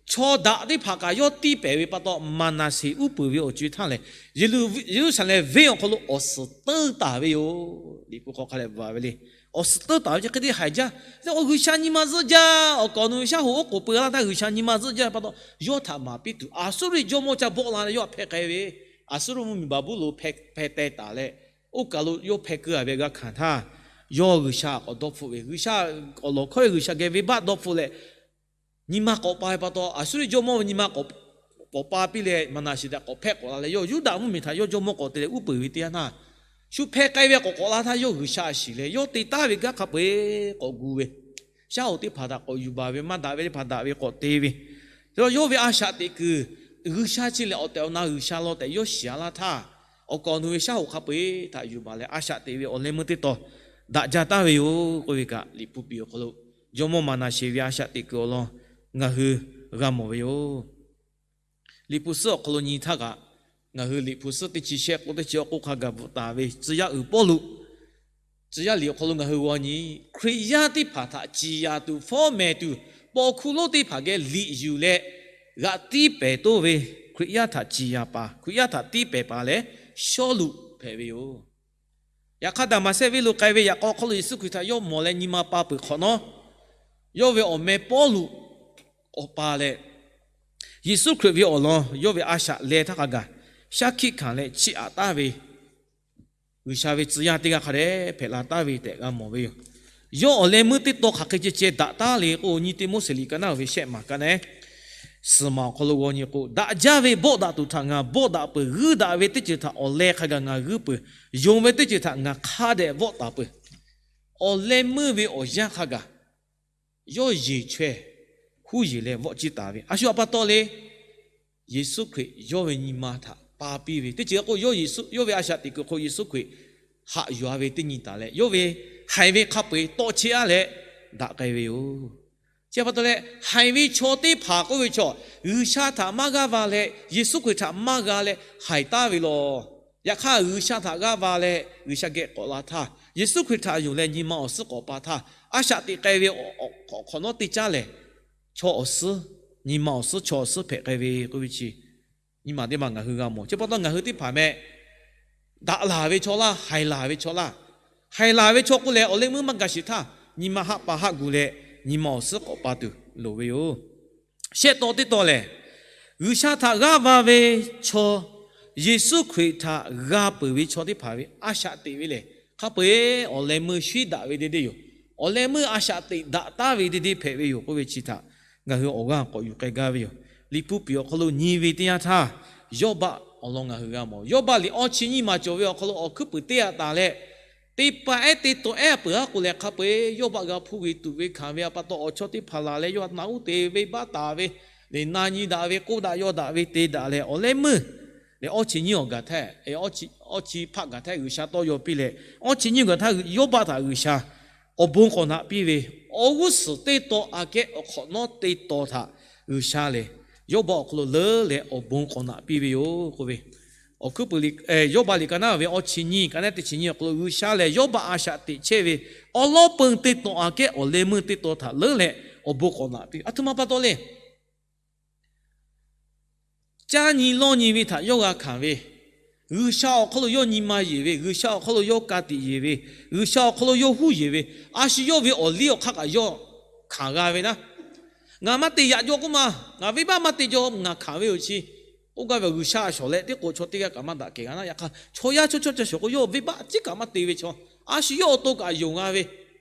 chaw daꞈ teˇ hpaˍ kaꞈ yawˇ tiˇ pehˍ ve pa taw, Maˍnaˍseˍ uˉ peunˍ ve awˬ co e htaˇ lehˬ, Yeˍruˆsaˍlehnˍ venˇ awˬ hk'aw lo awˬ suhˍ teuˇ taˍ ve yoˬ. Liꞈ hpu hk'aw hk'a leh bvuhꞈ ve le. Awˬ suhˍ teuˇ taˍ ve chi hk'e te haiˬ jaˇ. Awˬ g'uiˬsha nyi ma zuhˆ jaˇ. Awˬ kaˍ awˬ nu ve shaˉ hoꞈ oˉ k'oˍ pui laˇ htaˇ g'uiˬsha nyi ma zuhˆ jaˇ ve pa taw, yawˇ htaꞈ maˍ piˇ tuˬ Aˍsuˇriˆ jawˇmawˇ ca bawˆ la leh yawˇ htaꞈ hpehˇ k'ai ve, Aˍsuˇriˆ mvuhˇmiˬ Baˍbuˍlonˍ hpehˇ teh taˍ leh, oˇ kaˬ lo yawˇ hpehˇ keu a ve g'a hkanˍ htaˇ, yawˇ g'uiˬsha k'awꞈ dawˇ hpfuhˆ ve, g'uiˬsha k'awꞈ lawˬ hkawˇ ve g'uiˬsha geh venˇbaˆ dawˇ hpfuhˆ leh, nyi ma k'awꞈ pa ve pa taw, Aˍsuˇriˆ jawˇmawˇ ve nyi ma k'awꞈ pa piˇ leh Maˍnaˍseˍ htaꞈ k'awꞈ hpehˇ k'awꞈ la leh, yawˇ Yuˇdaꞈ mvuhˇmiˬ htaꞈ yawˇ jawˇmawˇ k'awꞈ te leh uˉ peunˍ ve teˇ yanˇ htaˇ, shu hpehˇ k'ai ve k'awꞈ k'awꞈ la htaˇ yawˇ g'uiˬsha shiˍ leh, yawˇ te taˍ ve gaˇ hk'a peu-eˬ k'awꞈ gu ve, shaˉ hoꞈ teˇ hpaˍ htaꞈ k'awꞈ yuˬ baˬ ve, maˇ daꞈ ve teˇ hpaˍ daꞈ ve k'awꞈ te ve, yawˇ ve a shaꞈ teꞈ kuiˬ g'uiˬsha chi lehˬ awˬ tehˬ awˬ na g'uiˬsha law tehꞈ yawˇ shiˍ a laˇ htaˇ, awˬ kaˍ awˬ nu ve shaˉ hoꞈ hk'a peu-eˬ htaꞈ yuˬ baˬ leh a shaꞈ teꞈ ve awˬ leh meuˇ teˇ taw daꞈ jaˇ taˍ ve yoˬ k'oˆ ve kaꞈ, Liꞈ hpu piˍ awˬ hk'aw lo jawˇmawˇ Maˍnaˍseˍ ve a shaꞈ teꞈ kuiˬ awˬ lawn ngaˬ hui g'a mawˬ ve yoˬ. Liꞈ hpu suhˉ awˬ hk'aw lo nyi htaˇ kaꞈ, ngaˬ hui Liꞈ hpu suhˉ teˇ chi shehˆ k'o teˇ chi awˬ k'oˆ hk'a gaˬ bvuhꞈ taˍ ve tcuh yaˇ uiˍ Pawˇluꞈ tcuh yaˇ liꞈ awˬ hk'aw lo ngaˬ hui g'aw nyi, Hkriꞈ yaˇ teˇ hpaˍ htaꞈ ciˍ yanˍ tuˬ fawˉ mehˍ tuˬ, paw hkuˇ lonˉ teˇ hpaˍ geh liꞈ yuˬ leh g'aꞈ tiˉ pehˍ toˇ ve Hkriꞈ yaˇ htaꞈ ciˍ yanˍ paˍ, Hkriꞈ yaˇ htaꞈ tiˉ pehˍ paˍ lehˬ, Sawˉluꞈ hpehꞈ ve yoˬ. Yaꞈ hk'aˇ, Daˍmaˍsehˆ venˇ lo k'ai ve yaꞈ k'aw hk'aw lo Yeˍsuˆ Hkriꞈ htaꞈ yawˇ mawˬ leh nyi ma pa peuˬ hk'awꞈ nawˉ, yawˇ ve awˬ meh Pawˇluꞈ k'awꞈ pa leh, Yeˍsuˆ Hkriꞈ ve awˬ lawn yawˇ ve a shaꞈ leh htaˇ hk'a gaˬ shaˉ hkiˆ hkanˍ leh chiˇ aꞈ taˍ ve, G'uiˬsha ve tcuh yaˇ teˇ g'aˇ hk'a dehꞈ hpehꞈ la taˍ ve tehꞈ g'a mawˬ ve yoˬ. Yawˇ awˬ leh meuˇ teˇ taw hk'aˬ hk'e ceh ceh daꞈ taˍ le k'o, nyi Teˇmawˇsehˍ liꞈ ka naˉ ve shehˆ maˬ ka naˉ suhˍ maˬ awˬ hk'aw lo g'aw nyi k'o, daꞈ jaˇ ve bawˆ daꞈ tuˬ htaꞈ ngaˬ bawˆ daꞈ peuˬ, g'uiˇ daꞈ ve teˇ ceuˬ htaꞈ awˬ leh hk'a gaˬ ngaˬ g'uiˇ peuˬ, yonˍ ve teˇ ceuˬ htaꞈ ngaˬ hk'a dehꞈ vawˆ taˍ peuˬ. Awˬ leh meuˇ ve awˬ yanˇ hk'a gaˬ yawˇ yeˬ chaweh huˉ yeˬ leh vawˆ ciˇ taˍ ve a shu a pa taw le, Yeˍsuˆ Hkriꞈ yawˇ ve nyi ma htaꞈ pa piˇ ve teˇ ceuˬ k'o, yawˇ Yeˍsuˆ yawˇ ve a shaꞈ teꞈ kuiˬ hk'o Yeˍsuˆ Hkriꞈ haꞈ yuˬ-a ve teˇ nyi taˍ leh, yawˇ ve haiˬ ve hk'a peu-eˬ tawˆ cheˇ-a leh daꞈ k'ai ve yoˬ. Chi pa taw leh, haiˬ ve chaw teˇ hpaˍ k'oˆ ve chaw, G'uiˬsha htaꞈ maˇ g'aˇ va leh Yeˍsuˆ Hkriꞈ htaꞈ maˇ g'a leh haiˬ taˍ ve lawˬ. Yaꞈ hk'aˇ, G'uiˬsha htaꞈ g'aˇ va leh G'uiˬsha geh k'awꞈ la htaˇ, Yeˍsuˆ Hkriꞈ htaꞈ yonˍ leh nyi ma awˬ suhˉ k'awꞈ pa htaˇ, a shaꞈ teꞈ k'ai ve awˬ hk'awꞈ nawˉ teˇ caˉ lehˬ, chaw awˬ suhˉ, nyi ma awˬ suhˉ, chaw awˬ suhˉ hpehꞈ k'ai ve k'oˆ ve chi nyi ma teˇ ma ngaˬ hui g'a mawˬ. Chi pa taw ngaˬ hui teˇ hpaˍ meh daꞈ laˬ ve chaw laˇ, haiˬ laˬ ve chaw laˇ. Haiˬ laˬ ve chaw k'oˆ lehˬ, awˬ leh meuˇ maˇ gaˬ sheˍ htaˇ, nyi ma haˆ pa haˆ gu leh nyi ma awˬ suhˉ k'awꞈ pa tuˬ loˍ ve yoˬ. Shehˆ taw teˇ taw lehˬ, G'uiˬsha htaꞈ g'aˇ va ve chaw, Yeˍsuˆ Hkriꞈ htaꞈ g'a peuˬ ve chaw teˇ hpaˍ ve a shaꞈ teꞈ ve lehˬ, hk'a peu-eˬ awˬ leh meuˇ shuiˉ daꞈ ve deˇ deˇ yoˬ. Awˬ leh meuˇ a shaꞈ teꞈ daꞈ taˍ ve deˇ deˇ hpehꞈ ve yoˬ k'oˆ ve chi htaꞈ ngaˬ hui awˬ g'aˇ k'awꞈ yuˬ k'ai gaˇ ve yoˬ. Liꞈ hpu piˍ awˬ hk'aw lo nyi ve teˇ yanˇ htaˇ, Yawˇbaˆ awˬ lawn ngaˬ hui g'a mawˬ. Yawˇbaˆ liꞈ awˇ chi nyiˇ maˬ cawˬ ve awˬ hk'aw lo awˬ hkuiˉ puiˍ teˇ yaꞈ taˍ leh, teˇ pa ehˉ teˇ taw ehˉ peuˬ-a k'o lehˬ, hk'a peu-eˬ Yawˇbaˆ g'a hpuˇ ve tuꞈ ve hkanˍ ve a pa taw awˬ chawˇ teˇ hpaˍ laˬ leh, yawˇ naꞈ uˉ te venˇbaˆ taˍ ve, liꞈ na nyi daꞈ ve, k'oˆ daꞈ yaw daꞈ ve te daꞈ leh awˬ leh meuˇ lehˬ, awˇ chi nyiˇ awˬ gaˬ htaˇ, awˇ chi hpaˆ gaˬ htaˇ G'uiˬsha tawˇ yaw piˇ leh, awˇ chi nyiˇ gaˬ htaˇ Yawˇbaˆ htaꞈ G'uiˬsha awˬ bon k'awꞈ naꞈ piˇ ve, awˬ g'uˇ suhˍ teˇ taw aꞈ kehˉ awˬ hk'awꞈ nawˉ teˇ taw htaꞈ G'uiˬsha lehˬ, Yawˇbaˆ awˬ hk'aw lo leuˉ leh awˬ bon k'awꞈ naꞈ piˇ ve yoˬ k'oˆ ve, awˬ hkuiˉ puiˍ liꞈ, Yawˇbaˆ liꞈ ka naˉ ve awˇ chi nyiˇ ka naˉ teˇ chi nyiˇ awˬ hk'aw lo G'uiˬsha lehˬ Yawˇbaˆ a shaꞈ teꞈ chehˇ ve awˬ lawn peu teˇ taw aꞈ kehˉ awˬ leh meuˇ teˇ taw htaꞈ leuˉ leh awˬ bon k'awꞈ naꞈ piˇ. A htoꞈ ma pa taw le. Caˇ nyi lawˇ nyi ve htaꞈ yawˇ g'a hkanˍ ve, G'uiˬsha awˬ hk'aw lo yawˇ nyi ma yeˬ ve, G'uiˬsha awˬ hk'aw lo yawˇ ka tiꞈ yeˬ ve, G'uiˬsha awˬ hk'aw lo yawˇ huˉ yeˬ ve, a shu yawˇ ve awˬ liˇ awˬ hk'aˇ kaꞈ yawˇ hkanˍ g'a ve naˉ. Ngaˬ maˇ te yaꞈ jaw k'oˆ ma, ngaˬ venˇbaˆ maˇ te jaw ngaˬ hkanˍ ve yoˬ chi. Oˇ gaˇ ve G'uiˬsha a shawˍ leh teˇ k'o chaw teˇ g'aˇ kaꞈ maˇ daꞈ kehˬ g'a naˉ. Yaꞈ hk'aˇ chaw yaˇ chaw chaw ca shawˍ k'o yawˇ venˇbaˆ ciˉ kaꞈ maˇ te ve chaw, a shu yawˇ awˬ to kaꞈ yonˍ g'a ve,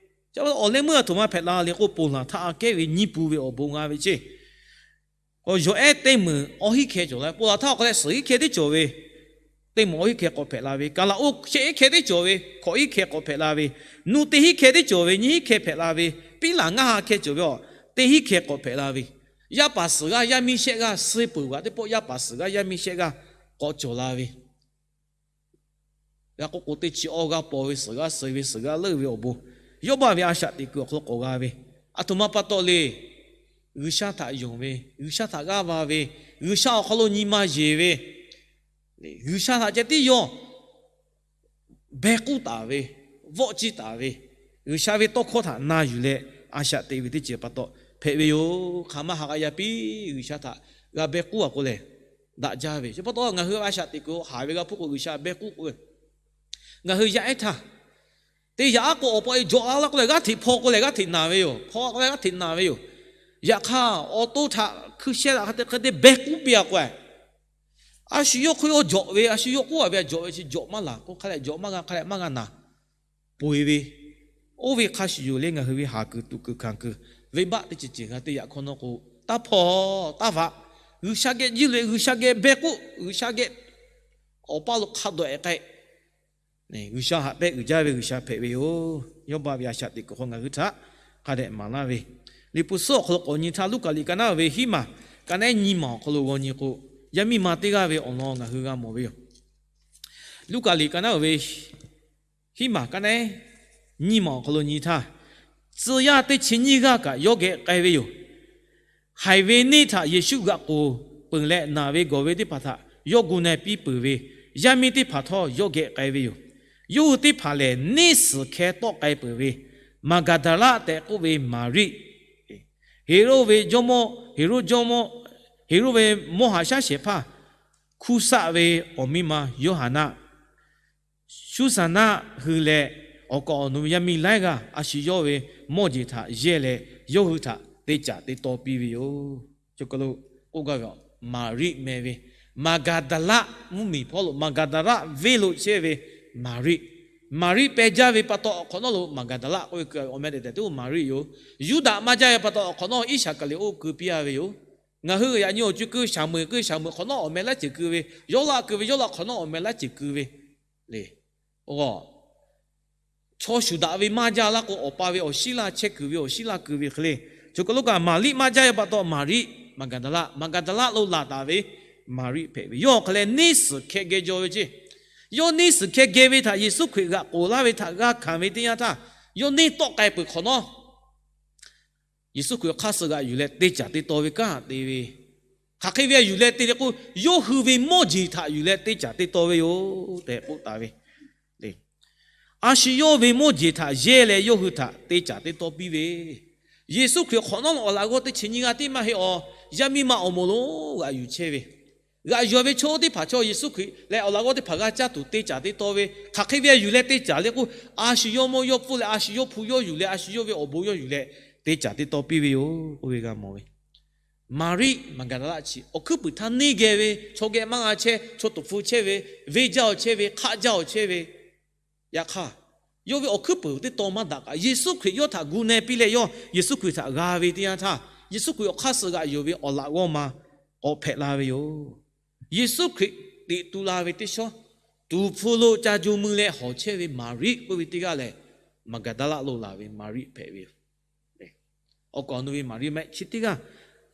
awˬ leh meuˇ a htoꞈ ma hpehꞈ la le k'o, ponˬ laˬ htaˇ aꞈ kehˉ ve nyiˇ pun ve awˬ bon g'a ve ceˇ. K'o yawˬ ehˉ teˇ meunˍ awˇ hinˉ hkeh cawˬ la ve, ponˬ laˬ htaˇ awˬ hk'aw leh suhˍ hinˉ hkeh teˇ cawˬ ve, teˇ meunˍ awˇ hinˉ hkeh k'awꞈ hpehꞈ la ve, kaˍ laꞈ oˇ shehˆ hinˉ hkeh teˇ cawˬ ve hkawꞈ hinˉ hkeh k'awꞈ hpehꞈ la ve, nuˇ teˇ hinˉ hkeh teˇ cawˬ ve nyiˇ hinˉ hkeh hpehꞈ la ve, piˉ laˬ ngaˇ ha hkeh cawˬ ve awˬ teˇ hinˉ hkeh k'awꞈ hpehꞈ la ve, yaˇ paˍ suhˍ g'aˇ yaˇ miˇ shehˆ g'aˇ suh peuˬ g'aꞈ teˇ pawˆ yaˇ paˍ suhˍ g'aˇ yaˇ miˇ shehˆ g'aˇ k'awꞈ cawˬ la ve, g'a k'oˆ k'o teˇ chi awˇ g'aˇ paw ve suhˍ g'aˇ suh ve suhˍ g'aˇ leuˆ ve awˬ bon, Yawˇbaˆ ve a shaꞈ teꞈ kuiˬ awˬ hk'aw lo k'awꞈ g'a ve, a htoꞈ ma pa taw le. G'uiˬsha htaꞈ yonˍ ve, G'uiˬsha htaꞈ g'aˇ va ve, G'uiˬsha awˬ hk'aw lo nyi ma yeˬ ve, G'uiˬsha htaꞈ ceh tiˉ yawˇ beh k'uˉ taˍ ve, vawˆ ciˇ taˍ ve, G'uiˬsha ve tawˇ hkawˇ htaꞈ na yuˬ leh a shaꞈ teꞈ ve teˇ ceuˬ pa taw hpehꞈ ve yoˬ. Hk'aˬ ma haꞈ k'a yaˇ piˇ G'uiˬsha htaꞈ g'a beh k'uˉ a k'o lehˬ, daꞈ jaˇ ve. Chi pa taw ngaˬ hui a shaꞈ teꞈ kuiˬ haˍ ve g'a hpuˇ k'o G'uiˬsha beh k'uˉ k'oˆ ve, ngaˬ hui yaˇ ehˉ htaˇ, teˇ yaꞈ aˉ k'o awˬ pa e jawꞈ la la k'oˆ leh g'aˇ hteꞈ hpaw k'o lehˬ g'aˇ hteꞈ naˬ ve yoˬ. Hpaw k'o lehˬ g'aˇ hteꞈ naˬ ve yoˬ. Yaꞈ hk'aˇ awˬ to htaꞈ hkui sheh laꞈ hk'e te hk'e te beh k'uˉ piˇ a k'o, a shu yawˇ hk'oˆ yawˇ jawꞈ ve, a shu yawˇ k'oˆ a ve a jawꞈ ve chi jawꞈ maˇ laˬ k'o hk'a leh jawꞈ maˇ g'a hk'a leh maˇ g'a naˬ, poˬ e ve, oˇ ve hk'a shuˍ yoˬ le. Ngaˬ hui ve haˍ kuiˬ tuꞈ kuiˬ hkanˍ kuiˬ, venˇbaˆ teˇ ceuˬ ceuˬ g'a teˇ yaꞈ hkawˇ nawˉ k'o, taˇ hpaw taˇ vaꞈ, G'uiˬsha geh jiˇ loꞈ e, G'uiˬsha geh beh k'oˆ, G'uiˬsha geh awˬ paˇ lo hk'a dawꞈ e k'ai, G'uiˬsha haꞈ pehnˇ uiˍ jaˇ ve G'uiˬsha hpehꞈ ve yoˬ. Yawˇbaˆ ve a shaꞈ teꞈ kuiˬ hk'aw ngaˬ hui htaꞈ hk'a dehꞈ maˍ laˇ ve, Liꞈ hpu suhˉ awˬ hk'aw lo k'awꞈ nyi htaˇ Luˉkaꞈ liꞈ ka naˉ ve hiˉ maˬ ka naˉ nyiˇ maˬ awˬ hk'aw lo g'aw nyi k'o, yaˇ miˇ ma teˇ g'aˇ ve awˬ lawn ngaˬ hui g'a mawˬ ve yoˬ. Luˉkaꞈ liꞈ ka naˉ ve hiˉ maˬ ka naˉ nyiˇ maˬ awˬ hk'aw lo nyi htaˇ, tcuh yaˇ teˇ chi nyiˇ g'aˇ kaꞈ yawˇ geh k'ai ve yoˬ. Haiˬ ve neˇ htaꞈ Yeˍsuˆ g'aꞈ k'oˍ peuˬ leh naˬ ve gawˬ ve teˇ hpaˍ htaꞈ yawˇ gu na piˇ peuˬ ve, yaˇ miˇ teˇ hpaˍ htawˇ yawˇ geh k'ai ve yoˬ. Yawˇ hui teˇ hpaˍ lehˬ neˇ suhˍ hkeh tawˆ k'ai peuˬ ve, Maˍgaˍdaˍlaˆ tehꞈ k'oˆ ve Maˍriˆ, Heˍroˆ ve jawˇmawˇ, Heˍroˆ jawˇmawˇ, Heˍroˆ ve mawˇ haꞈ shaˉ shehˍ hpaˇ Hkuˇsaˆ ve awˬ miˇ ma Yoˇhanˍnaˆ, Suˇsaˍnaˆ hui leh awˬ kaˍ awˬ nu ve yaˇ miˇ laiˉ g'aˇ a shu yawˇ ve mawˇ jeˬ htaꞈ yehˇ leh yawˇ hui htaꞈ te caˍ te taw piˇ ve yoˬ. K'oˆ gaˇ ve Maˍriˆ meh ve, Maˍgaˍdaˍlaˆ mvuhˇmiˬ hpawˇ lo Maˍgaˍdaˍlaˆ venˇ lo chehˇ ve Maˍriˆ, Maˍriˆ peh jaˇ ve pa taw awˬ hk'awꞈ nawˉ lo Maˍgaˍdaˍlaˆ k'oˆ ve keu awˬ meh tehꞈ tehꞈ teˇ oˇ Maˍriˆ yoˬ. Yuˇdaꞈ maˇ jaˇ ve pa taw awˬ hk'awꞈ nawˉ Iˉsaˍkaˍriˍoˆ keu piˇ a ve yoˬ. Ngaˬ hui yaꞈ nyi awˬ co keu Shaˍmeuˍ keu Shaˍmeuˍ hk'awꞈ nawˉ awˬ meh laˇ ceuˬ keu ve, Yawˇlaˆ keu ve Yawˇlaˆ hk'awꞈ nawˉ awˬ meh laˇ ceuˬ keu ve le. Chaw shuˍ daꞈ ve maˇ jaˇ laˇ k'o, awˬ pa ve awˬ shiˉ laˇ chehˇ kuiˬ ve awˬ shiˉ laˇ keu ve hk'e le. Choˬ kaˬ lo kaꞈ Maˍriˆ maˇ jaˇ ve pa taw Maˍriˆ Maˍgaˍdaˍlaˆ, Maˍgaˍdaˍlaˆ lo laˬ taˍ ve Maˍriˆ hpehꞈ ve. Yawˇ hk'aˬ lehˬ neˇ suhˍ hkeh geh jaw ve ceˇ. Yawˇ neˇ suhˍ hkeh geh ve htaꞈ Yeˍsuˆ Hkriꞈ g'aꞈ k'oˍ laˇ ve htaꞈ g'a hkanˍ ve teˇ yanˇ htaˇ, yawˇ neˇ tawˆ k'ai peuˬ hk'awꞈ nawˉ Yeˍsuˆ Hkriꞈ awˬ hk'aˇ suh g'aꞈ yuˬ leh te caˍ te taw ve kanˉ te ve. Hk'aˬ hk'e ve a yuˬ leh te le k'o, yawˇ hui ve mawˇ jeˬ htaꞈ yuˬ leh te caˍ te taw ve yoˬ tehꞈ k'oˆ taˍ ve. A shu yawˇ ve mawˇ jeˬ htaꞈ yehˇ leh yawˇ hui htaꞈ te caˍ te taw piˇ ve. Yeˍsuˆ Hkriꞈ hk'awꞈ nawˉ awˬ laꞈ g'awˇ teˇ chi nyiˇ g'aˇ tiˉ maˇ heˆ awˬ, yaˇ miˇ ma awˬ moˍ lo g'aꞈ yuˬ chehˇ ve, g'aꞈ yuˬ ve chaw teˇ hpaˍ chaw Yeˍsuˆ Hkriꞈ leh awˬ laꞈ g'awˇ teˇ hpaˍ g'a caˇ tuˬ te caˍ te taw ve, hk'aˬ hk'e ve a yuˬ leh te caˍ le k'o, a shu yawˇ mawˇ yawˇ pfuhˇ leh a shu yawˇ hpu yawˇ yuˬ leh a shu yawˇ ve awˬ bon yawˇ yuˬ leh te caˍ te taw piˇ ve yoˬ k'oˆ ve g'a mawˬ ve. Maˍriˆ Maˍgaˍdaˍlaˆ chi awˬ hkuiˉ puiˍ htaˇ neˇ geh ve, chaw geh maˇ g'a chehˇ, chaw tuˍ hpfuh chehˇ ve, venˇ jaˇ awˬ chehˇ ve, hk'aˆ jaˇ awˬ chehˇ ve, yaꞈ hk'aˇ, yawˇ ve awˬ hkuiˉ puiˍ teˇ taw maˇ daꞈ kaꞈ, Yeˍsuˆ Hkriꞈ yawˇ htaꞈ gu na piˇ leh yawˇ Yeˍsuˆ Hkriꞈ htaꞈ g'a ve teˇ yanˇ htaˇ, Yeˍsuˆ Hkriꞈ awˬ hk'aˇ suh g'aꞈ yuˬ ve awˬ laꞈ g'awˇ ma k'awꞈ hpehꞈ la ve yoˬ. Yeˍsuˆ Hkriꞈ teꞈ tu la ve teˇ shawˉ, tuˍ hpfuh lo ca jo mui leh hawˬ chehˇ ve Maˍriˆ k'oˆ ve teˇ g'aˇ lehˬ, Maˍgaˍdaˍlaˆ lo laˬ ve Maˍriˆ hpehꞈ ve yoˬ. Awˬ kaˍ awˬ nu ve Maˍriˆ mehˆ chi teˇ g'aˇ,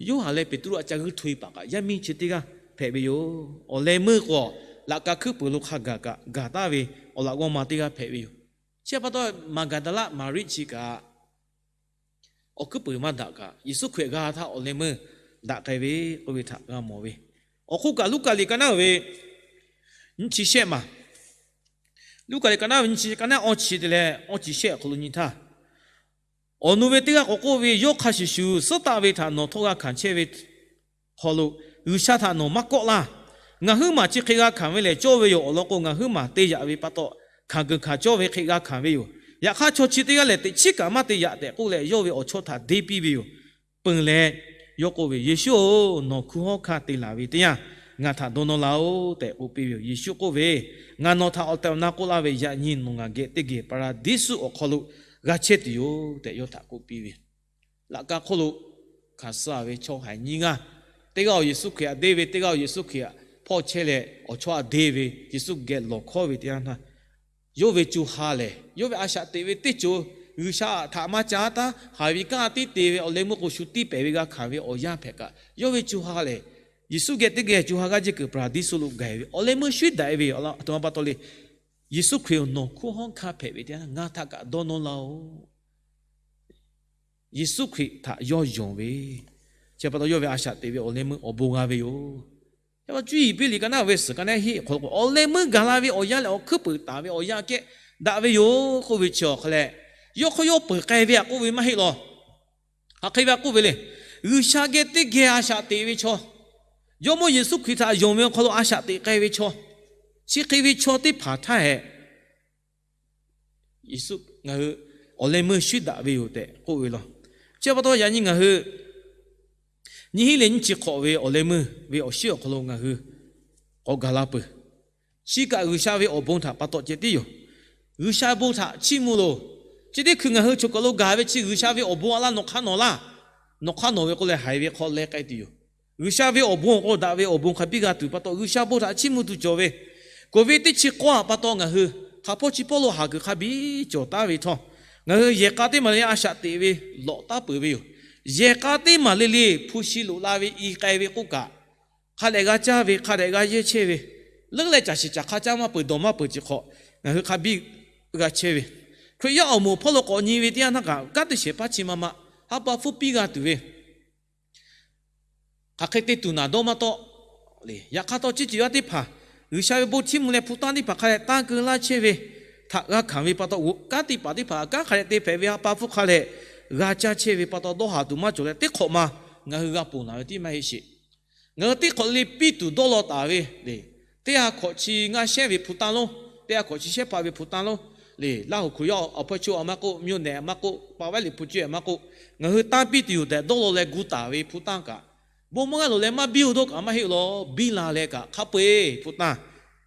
Yoˇhanˬ leh Peˍtruˆ a ca g'uiˇ hto e paˍ kaꞈ yaˇ miˇ chi teˇ g'aˇ hpehꞈ ve yoˬ. Awˬ leh meuˇ k'o, laꞈ ka hkuiˉ puiˍ lo hk'a gaˬ kaꞈ gaˬ taˍ ve awˬ laꞈ g'awˇ ma teˇ g'aˇ hpehꞈ ve yoˬ. Chi pa taw Maˍgaˍdaˍlaˆ Maˍriˆ chi kaꞈ awˬ hkuiˉ puiˍ maˇ daꞈ kaꞈ, Yeˍsuˆ Hkriꞈ g'a htaˇ awˬ leh meuˇ daꞈ k'ai ve k'oˆ ve htaꞈ g'a mawˬ ve. Awˬ hk'oˆ kaꞈ Luˉkaꞈ liꞈ ka naˉ ve nyiˇ chi shehˆ ma, Luˉkaꞈ liꞈ ka naˉ ve nyiˇ chi ka naˉ awˇ chi te leh awˇ chi shehˆ awˬ hk'aw lo nyi htaˇ, awˬ nu ve teˇ g'aˇ k'awꞈ k'oˆ ve, Yawˇ hk'a shuˍ shuˍ suhˉ taˆ ve htaꞈ nawˬ htawˇ g'a hkanˍ chehˇ ve hk'aw lo, G'uiˬsha htaꞈ nawˬ maˇ kawˆ laˇ. Ngaˬ huiˉ maˬ chi hk'e g'a hkanˍ ve lehˬ cawˇ ve yoˬ. Awˬ lawn k'o, ngaˬ huiˉ maˬ te yaꞈ ve pa taw, hkanˍ kuiˬ hkanˍ cawˇ ve hk'e g'a hkanˍ ve yoˬ. Yaꞈ hk'aˇ, chaw chi teˇ g'aˇ lehˬ teꞈ chiˉ kaꞈ maˇ te yaꞈ tehꞈ k'oˆ leh, yawˇ ve awˬ chawˇ htaꞈ deˇ piˇ ve yoˬ. Peuˬ leh, yawˇ k'oˆ ve, Yeˍsuˆ-oˬ, nawˬ hkunˉ hawˉ hkanˇ te laˬ ve teˇ yanˇ, ngaˬ htaꞈ dawˇ nawˇ laˇ-oˆ tehꞈ k'oˆ piˇ ve yoˬ. Yeˍsuˆ k'oˆ ve, Ngaˬ nawˬ htaꞈ awˬ tehˬ awˬ na k'oˆ laˇ ve, yaꞈ nyi nawˬ ngaˬ geh teˇ geh Paˍraˍdiˇsuˆ awˬ hk'aw lo g'a chehˇ tuˬ yoˬ tehꞈ yawˇ htaꞈ k'oˆ piˇ ve. Laꞈ ka hk'oˆ lo hkanˍ suh ve chaw haiˬ nyiˇ g'aˇ, teˇ g'aˇ-oˬ, Yeˍsuˆ Hkriꞈ htaꞈ deˇ ve, teˇ g'aˇ-oˬ, Yeˍsuˆ Hkriꞈ htaꞈ hpawˇ chehˇ leh awˬ chawˇ htaꞈ deˇ ve, Yeˍsuˆ geh lawˬ hkawˉ ve teˇ yanˇ htaˇ, yawˇ ve co ha lehˬ, yawˇ ve a shaꞈ teꞈ ve teˇ co, G'uiˬsha htaꞈ maˇ ca taˉ, haˍ ve kanˉ tiˉ te ve awˬ leh meuˇ k'o, shu tiˇ pehˍ ve g'a hkanˍ ve awˬ yanˇ hpehꞈ kaꞈ, yawˇ ve co ha lehˬ, Yeˍsuˆ geh teˇ geh co ha g'aˇ jiˇ kuiˬ Paˍraˍdiˇsuˆ lo gaˬ ve awˬ leh meuˇ shuiˉ daꞈ ve awˬ lawn aˬ htoꞈ ma pa taw le. Yeˍsuˆ Hkriꞈ-oˬ, nawˬ hkunˉ hawˉ hkanˇ hpehꞈ ve teˇ yanˇ, ngaˬ htaꞈ kaꞈ dawˇ nawˇ laˇ-oˆ. Yeˍsuˆ Hkriꞈ htaꞈ yawˇ yonˍ ve, chi pa taw yawˇ ve a shaꞈ teꞈ ve awˬ leh meuˇ awˬ bon g'a ve yoˬ. Chi pa taw cuˇ yiˍ piˇ liꞈ ka naˉ ve suhˍ ka naˉ heˆ hk'aw lo k'o, awˬ leh meuˇ gaˬ la ve awˬ yanˇ lehˬ, awˬ hkuiˉ puiˍ taˍ ve awˬ yanˇ kehˉ daꞈ ve yoˬ k'oˆ ve chi awˬ hk'aw leh, yawˇ hk'aw yawˇ peuˬ k'ai ve htaꞈ k'oˆ ve maˇ heˆ law. Hk'aˬ hk'e ve a k'oˆ ve le. G'uiˬsha geh teˇ geh a shaꞈ teꞈ ve chaw, Jawˇmawˇ Yeˍsuˆ Hkriꞈ htaꞈ yonˍ ve awˬ hk'aw lo a shaꞈ teꞈ k'ai ve chaw, chi hk'e ve chaw teˇ hpaˍ htaˇ hehꞈ, Yeˍsuˆ ngaˬ hui awˬ leh meuˇ shuiˉ daꞈ ve yoˬ tehꞈ k'oˆ ve law. Chi pa taw yaꞈ nyi ngaˬ hui nyiˇ hinˉ leh nyiˇ chi hk'awꞈ ve awˬ leh meuˇ ve awˬ shinˉ awˬ hk'aw lo ngaˬ hui k'awꞈ gaˬ la peuˬ. Chi kaꞈ G'uiˬsha ve awˬ bon htaꞈ pa taw ceh tiˉ yoˬ. G'uiˬsha bon htaꞈ chiˇ mvuh loˬ. Chi teˇ hkui ngaˬ hui choˬ kaˬ lo gaˬ ve chi G'uiˬsha ve awˬ bon a laˇ nawˬ hk'aˇ nawˬ laˇ. Nawˬ hk'aˇ nawˬ ve k'o leh haiˬ ve hk'aw leh k'ai tuˬ yoˬ. G'uiˬsha ve awˬ bon awˬ k'o daꞈ ve awˬ bon hk'a biˇ g'a tuˬ pa taw G'uiˬsha bon htaꞈ chiˇ mvuh tuˬ cawˬ ve, k'oˍ ve teˇ chi k'awˇ a pa taw ngaˬ hui hk'aˬ hpawˇ chi hpawˇ lo haˍ kuiˬ hk'a biˇ cawˬ taˉ ve htawˇ, ngaˬ hui yehˬ k'a teˇ maˬ le le a shaꞈ teꞈ ve lawꞈ taˉ peuˬ ve yoˬ. Yehˬ k'a teˇ maˬ le le hpu shi loꞈ la ve i k'ai ve k'oˆ kaꞈ, hk'a dehꞈ g'a caˇ ve, hk'a dehꞈ g'a yehˇ chehˇ ve, leuˉ leh caˬ shiˍ caˬ hk'a caˇ maˇ peuˬ dawˬ maˇ peuˬ chi hk'awꞈ ngaˬ hui hk'a biˇ g'a chehˇ ve, Hkriꞈ yaˇ awˬ moˍ hpawˇ lo k'awꞈ nyi ve teˇ yanˇ htaˇ kaꞈ kanˉ te shehˍ hpaˇ chi ma ma ha pa hpfuhˇ piˇ g'a tuˬ ve, hk'aˬ hk'e te tuˬ naˍ dawˇ maˇ tawˆ le. Yaꞈ hk'aˇ taw, ciˉ ceuˬ yaˇ teˇ hpaˍ G'uiˬsha ve bon htiˇ mvuh leh hpu tanˇ teˇ hpaˍ hk'a dehꞈ tanˇ keu laˇ chehˇ ve htaꞈ g'a hkanˍ ve pa taw, kanˉ te paˍ teˇ hpaˍ kanˉ hk'a dehꞈ te hpehꞈ ve ha pa hpfuhˇ hk'a dehꞈ g'a caˇ chehˇ ve pa taw, dawˇ haˍ tuˬ maˇ cawˬ leh teˇ hk'awꞈ ma ngaˬ hui g'a ponˬ naˍ ve tiˉ maˇ heˆ sheˍ. Ngaˬ hui teˇ hk'awꞈ le piˇ tuˬ dawˇ law taˍ ve le. Teˇ ha hkawꞈ chi ngaˇ shehˉ ve hpu tanˇ lonˉ, teˇ ha hkawꞈ chi shehˉ paˆ ve hpu tanˇ lonˉ le, Laˇ hoˍ Hkriꞈ yaˇ awˬ hpawˇ chi a maˇ k'oˆ, mvuhˇ nehˬ a maˇ k'oˆ, pa vaˉ liꞈ hpu cuˇ a maˇ k'oˆ, ngaˬ hui tanˇ piˇ tuˬ yoˬ tehꞈ dawˇ law leh gu taˍ ve hpu tanˇ kaꞈ, bon maˇ g'a loˍ leh maˇ biˇ-oˬ dawˇ kaꞈ maˇ heˆ law. Biˇ la leh kaꞈ hk'a peu-eˬ hpu tanˇ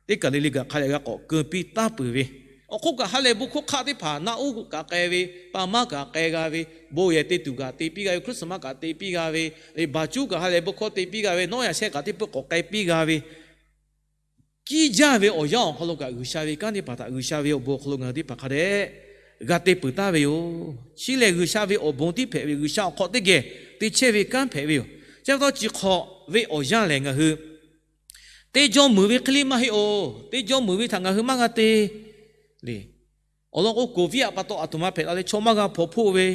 teˇ kaˬ le le kaꞈ hk'a dehꞈ g'a k'awꞈ keu piˇ taˍ peuˬ ve, Awˬ hk'oˆ kaꞈ ha lehˬ bon hkawˇ hk'aˆ teˇ hpaˍ naˆ uˉ kaꞈ k'ai ve, pa maˇ kaꞈ k'ai g'a ve, bon yehˬ te tuˬ kaꞈ te piˇ g'a ve, Christmas kaꞈ te piˇ g'a ve, baˬ cuˉ kaꞈ ha lehˬ bon hkawˇ te piˇ g'a ve, nawˉ yaꞈ shehˆ kaꞈ teˇ peuˆ k'awꞈ k'ai piˇ g'a ve, kiˇ jaˇ ve awˬ yanˇ awˬ hk'aw lo kaꞈ G'uiˬsha ve kanˉ teˇ hpaˍ htaꞈ G'uiˬsha ve awˬ bon awˬ hk'aw lo ngaˬ hui teˇ hpaˍ hk'a dehꞈ g'a te peuˬ taˍ ve yoˬ. Chi lehˬ G'uiˬsha ve awˬ bon tiˉ hpehꞈ ve, G'uiˬsha awˬ hk'aw teˇ geh te chehˇ ve kanˉ hpehꞈ ve yoˬ. Chi pa taw chi hk'awꞈ ve awˬ yanˇ lehˬ ngaˬ hui teˇ jawˇ meuˍ ve hk'e le maˇ heˆ oˬ. Teˇ jawˇ meuˍ ve htaꞈ ngaˬ hui maˇ g'a te le. Awˬ lawn k'o, COVID aꞈ pa taw aˬ htoꞈ ma hpehꞈ la leh chaw maˇ g'a hpaw hpoˆ ve,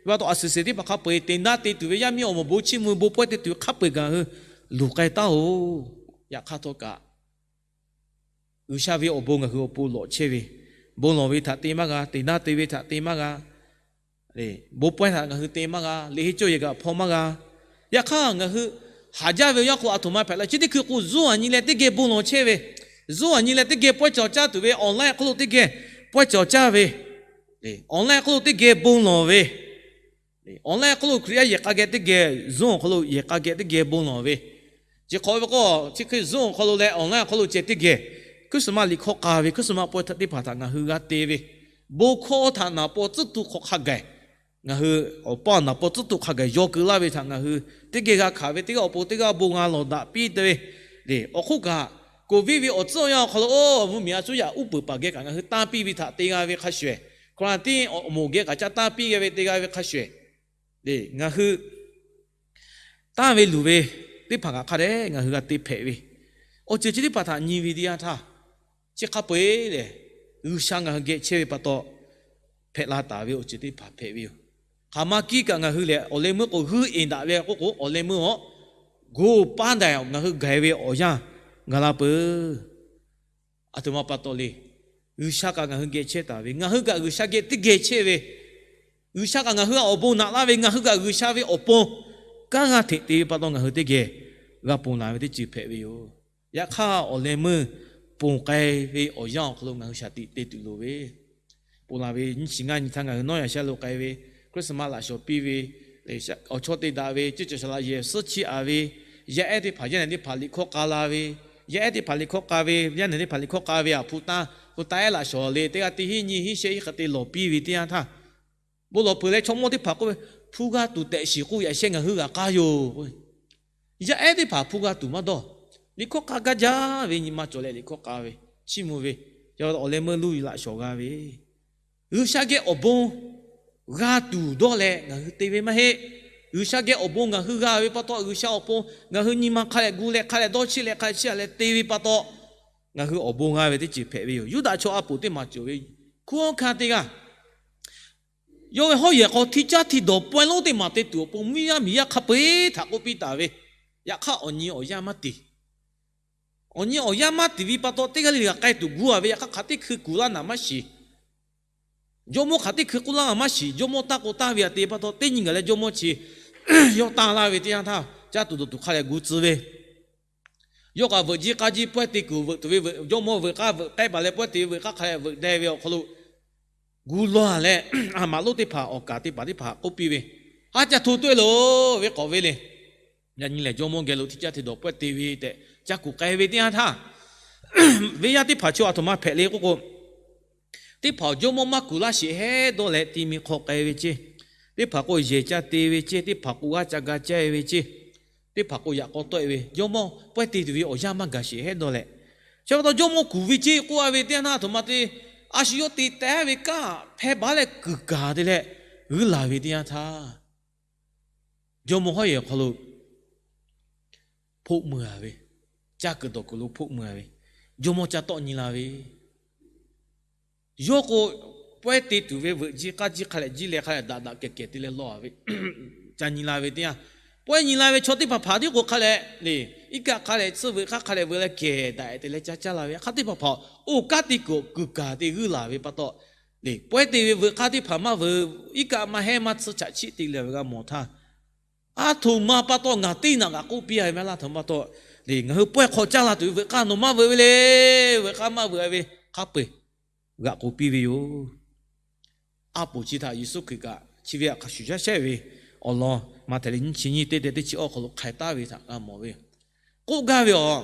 pa taw a suhˍ suhˍ teˇ hpaˍ hk'a peu-eˬ te naˉ te tuˬ ve, yaˇ miˇ awˬ moˍ bon chiˇ mvuh bon pawehˇ te tuˬ ve hk'a peu-eˬ kaꞈ ngaˬ hui luˬ k'ai taˉ oˬ. Yaꞈ hk'aˇ htawˇ kaꞈ G'uiˬsha ve awˬ bon ngaˬ hui awˬ pon lawꞈ chehˇ ve, bon lawˬ ve htaꞈ te maˇ g'a, te naˉ te ve htaꞈ te maˇ g'a, bon pawehˇ htaꞈ ngaˬ hui te maˇ g'a, liꞈ heˆ cawˇ yehˬ kaꞈ hpaw maˇ g'a. Yaꞈ hk'aˇ ngaˬ hui haˍ jaˇ ve awˬ yanˇ k'o, aˬ htoꞈ ma hpehꞈ la chi teˇ hkui k'o, Zoom aꞈ nyi leh teˇ geh bon lawˬ chehˇ ve, Zoom aꞈ nyi leh teˇ geh pawehˇ cawˬ caˇ tuˬ ve, online awˬ hk'aw lo teˇ geh pawehˇ cawˬ caˇ ve, online awˬ hk'aw lo teˇ geh bon lawˬ ve, online awˬ hk'aw lo Hkriꞈ yaˇ yehˬ k'a geh teˇ geh, Zoom awˬ hk'aw lo yehˬ k'a geh teˇ geh bon lawˬ ve, chi hk'awꞈ ve k'o, chi hk'e Zoom awˬ hk'aw lo leh online awˬ hk'aw lo ceh teˇ geh Christmas liꞈ hkawˇ k'a ve, Christmas pawehˇ teˇ hpaˍ htaꞈ ngaˬ hui g'a te ve, bon hkawˇ htaꞈ naˍ paw tcuhˉ tuˬ hk'awꞈ hk'a gaˬ, ngaˬ hui awˬ paˇ naˍ paw tcuhˉ tuˬ hk'a gaˬ yaw keu laˇ ve htaꞈ ngaˬ hui teˇ geh g'a hkanˍ ve, teˇ g'aˇ awˬ pon teˇ g'aˇ bon g'a lawˬ daꞈ piˇ te ve, awˬ hk'oˆ kaꞈ COVID ve awˬ tcuhˉ awˬ yanˇ awˬ hk'aw lo oˇ mvuhˇmiˬ a cuˉ yaꞈ uˉ peunˍ paˍ geh kaꞈ ngaˬ hui tanˇ piˇ ve htaꞈ te g'a ve hk'a shuˍ, quarantine awˬ moˍ geh kaꞈ ca tanˇ piˇ g'a ve te g'a ve hk'a shuˍ, ngaˬ hui tanˇ ve luˬ ve teˇ hpaˍ kaꞈ hk'a dehꞈ ngaˬ hui g'a te hpehꞈ ve, awˬ ceuˬ chi teˇ hpaˍ htaꞈ nyi ve teˇ yanˇ htaˇ, chi hk'a peu-eˬ lehˬ G'uiˬsha ngaˬ hui geh chehˇ ve pa taw hpehꞈ la taˍ ve awˬ ceuˬ teˇ hpaˍ hpehꞈ ve yoˬ. Hk'aˬ ma kiˇ kaꞈ ngaˬ hui lehˬ awˬ leh meuˇ k'o g'uiˇ eˍ daꞈ ve k'oˆ k'o, awˬ leh meuˇ awˬ go paˉ daꞈ ngaˬ hui gaˬ ve awˬ yanˇ gaˬ la peuˬ. Aˬ htoꞈ ma pa taw le. G'uiˬsha kaꞈ ngaˬ hui geh chehˇ taˍ ve, ngaˬ hui kaꞈ G'uiˬsha geh teˇ geh chehˇ ve, G'uiˬsha kaꞈ ngaˬ hui awˬ bon naꞈ laˇ ve, ngaˬ hui kaꞈ G'uiˬsha ve awˬ pon kanˉ g'a hteꞈ te ve pa taw ngaˬ hui teˇ geh g'a ponˬ laˬ ve teˇ ceuˬ hpehꞈ ve yoˬ. Yaꞈ hk'aˇ awˬ leh meuˇ ponˬ k'ai ve awˬ yanˇ awˬ hk'aw lo ngaˬ hui shaˍ tiꞈ te tuˬ loˍ ve, ponˬ laˬ ve nyiˇ chi ngaˇ nyi htaˇ ngaˬ hui nawˉ yaꞈ shaˉ lo k'ai ve, Christmas laꞈ shawˍ piˇ ve, awˬ chawˇ te daꞈ ve, ceuˇ caˬ shaˍ laꞈ yehˬ suhˉ chiˇ aꞈ ve, yaˇ ehˉ teˇ hpaˍ yaˇ nehˬ teˇ hpaˍ liꞈ hkawˇ k'a la ve, yaˇ ehˉ teˇ hpaˍ liꞈ hkawˇ k'a ve, yaˇ nehˬ teˇ hpaˍ liꞈ hkawˇ k'a ve aꞈ hpu tanˇ hpu tanˇ ehˉ laꞈ shawˍ le teˇ g'aˇ teˇ hinˉ nyi hinˉ shehˆ hinˉ hk'e te lawˬ piˇ ve teˇ yanˇ htaˇ, bon lawˬ peuˬ leh chaw mawˇ teˇ hpaˍ k'oˆ ve, hpu g'a tuˬ tehꞈ shiˍ k'oˆ ve aꞈ shehˆ ngaˬ hui g'a k'aˇ yoˬ. Yaˇ ehˉ teˇ hpaˍ hpu g'a tuˬ maˇ dawˇ. Liꞈ hkawˇ k'a gaˇ jaˇ ve nyi ma cawˬ leh liꞈ hkawˇ k'a ve, chiˇ mvuh ve, awˬ leh meuˇ luˇ laꞈ shawˍ g'a ve, G'uiˬsha geh awˬ bon g'a tuˬ dawˇ leh ngaˬ hui te ve maˇ heˆ. G'uiˬsha geh awˬ bon ngaˬ hui g'a ve pa taw, G'uiˬsha awˬ pon ngaˬ hui nyi ma hk'a leh gu leh hk'a leh dawˇ chiˇ leh hk'a leh chiˇ aꞈ leh te ve pa taw, ngaˬ hui awˬ bon g'a ve teˇ ceuˬ hpehꞈ ve yoˬ. Yuˇdaꞈ chaw a poˍ teˇ maˬ cawˬ ve, hkunˉ hawˉ hkanˇ teˇ g'aˇ yawˇ ve hawˉ yehˬ hk'aw hti caˇ hti dawˬ pawehˇ lonˉ teˇ maˬ te tuˬ awˬ pon mvuhˇ yaˇ miˬ yaˇ hk'a peu-eˬ htaꞈ k'oˆ piˇ taˍ ve, yaꞈ hk'aˇ awˬ nyi awˬ yaˇ maˇ tiˍ. Awˬ nyi awˬ yaˇ maˇ tiˍ ve pa taw teˇ g'aˇ le le g'a k'ai tuˬ gu a ve, yaꞈ hk'aˇ hk'aˬ teˇ hkui kuˬ laˇ naˍ maˇ shiˍ. Jawˇmawˇ hk'aˬ teˇ hkui k'oˆ laˇ maˇ shiˍ. Jawˇmawˇ taˇ k'oˆ taˍ ve aꞈ te pa taw teˇ nyi gaˬ leh jawˇmawˇ chi yawˇ tanˇ laˇ ve teˇ yanˇ htaˇ, caˇ tuˬ dawˬ tuˬ hk'a leh gu tcuh ve, yawˇ kaꞈ veuꞈ jiˇ k'aˇ jiˇ pawehˇ te kuiˬ veuꞈ tuˬ ve, jawˇmawˇ veuꞈ k'aˇ veuꞈ k'ehˉ baˬ leh pawehˇ te ve, veuꞈ k'aˇ hk'a leh veuꞈ deh ve awˬ hk'aw lo gu lawˬ leh, a maꞈ lonˉ teˇ hpaˍ awˬ kaˍ teˇ hpaˍ teˇ hpaˍ k'oˆ piˇ ve, Aˉ caˇ hto toˆ e loˬ ve k'awꞈ ve le. Yaꞈ nyi lehˬ jawˇmawˇ geh lo hti caˇ hti dawˬ pawehˇ te ve tehꞈ ca kuˬ k'ai ve teˇ yanˇ htaˇ, venˇ yaˇ teˇ hpaˍ chaw aˬ htoꞈ ma hpehꞈ le k'oˆ k'o, teˇ hpaˍ jawˇmawˇ maˇ kuˬ laˇ sheˍ hehˉ dawˇ leh ti mi hk'aw k'ai ve ceˇ. Teˇ hpaˍ k'o yehˬ ca te ve ceˇ. Teˇ hpaˍ k'o g'aˇ ca ga caˇ e ve ceˇ. Teˇ hpaˍ k'o yaꞈ k'aw tawˆ e ve, jawˇmawˇ pawehˇ te tuˬ ve awˬ yanˇ maˇ gaˬ sheˍ hehˉ dawˇ leh, chi pa taw jawˇmawˇ kuˬ ve ceˇ k'oˆ a ve teˇ yanˇ htaˇ, aˬ htoꞈ ma te a shu yawˇ te teh ve kanˉ hpehˇ baˬ leh kuiˬ kaˬ te leh g'uiˇ laˬ ve teˇ yanˇ htaˇ, jawˇmawˇ hawˉ yehˬ awˬ hk'aw lo hpoˆ mui a ve, caˇ kuiˬ dawˬ kuiˬ lo hpoˆ mui a ve, jawˇmawˇ ca tawˆ nyi la ve, yawˇ k'o pawehˇ te tuˬ ve veuꞈ jiˇ k'aˇ jiˇ hk'a leh jiˇ leh hk'a leh daꞈ daꞈ kehˬ kehˬ te leh lawˬ a ve, ca nyi la ve teˇ yanˇ, pawehˇ nyi la ve chaw teˇ hpaˍ hpaˍ tiˉ k'o hk'a leh le, iˉ kaˆ hk'a leh tsuhˇ veuꞈ k'aˇ hk'a leh veuꞈ leh kehˬ daꞈ te leh ca caˇ la ve, hk'aˬ teˇ hpaˍ hpaˍ oˇ kanˉ te kuiˬ kuiˬ kaˬ te g'uiˇ laˬ ve pa taw, pawehˇ te ve veuꞈ k'aˇ teˇ hpaˍ maˇ veuꞈ, iˉ kaˆ maˇ hehˉ maˇ tsuhˇ chaꞈ chiˆ te leh ve g'a mawˬ htaˇ, aˬ htoꞈ ma pa taw ngaˬ teˇ naꞈ g'aꞈ k'oˆ piˇ a ve maˇ laˇ htoꞈ ma pa taw, ngaˬ hui pawehˇ hk'aw caˇ la tuˬ ve veuꞈ k'aˇ nawˬ maˇ veuꞈ ve le, veuꞈ k'aˇ maˇ veuꞈ a ve hk'a peu-eˬ g'aꞈ k'oˆ piˇ ve yoˬ. A poˍ chi htaꞈ Yeˍsuˆ Hkriꞈ kaꞈ chi ve htaꞈ hk'a shuˍ shaˉ shehˆ ve awˬ lawn Maꞈhtehˍ liꞈ nyiˇ chi nyiˇ teˇ tehꞈ teˇ chi awˬ hk'aw lo hk'ai taˍ ve htaꞈ g'a mawˬ ve yoˬ. K'oˆ gaˇ ve aˬ,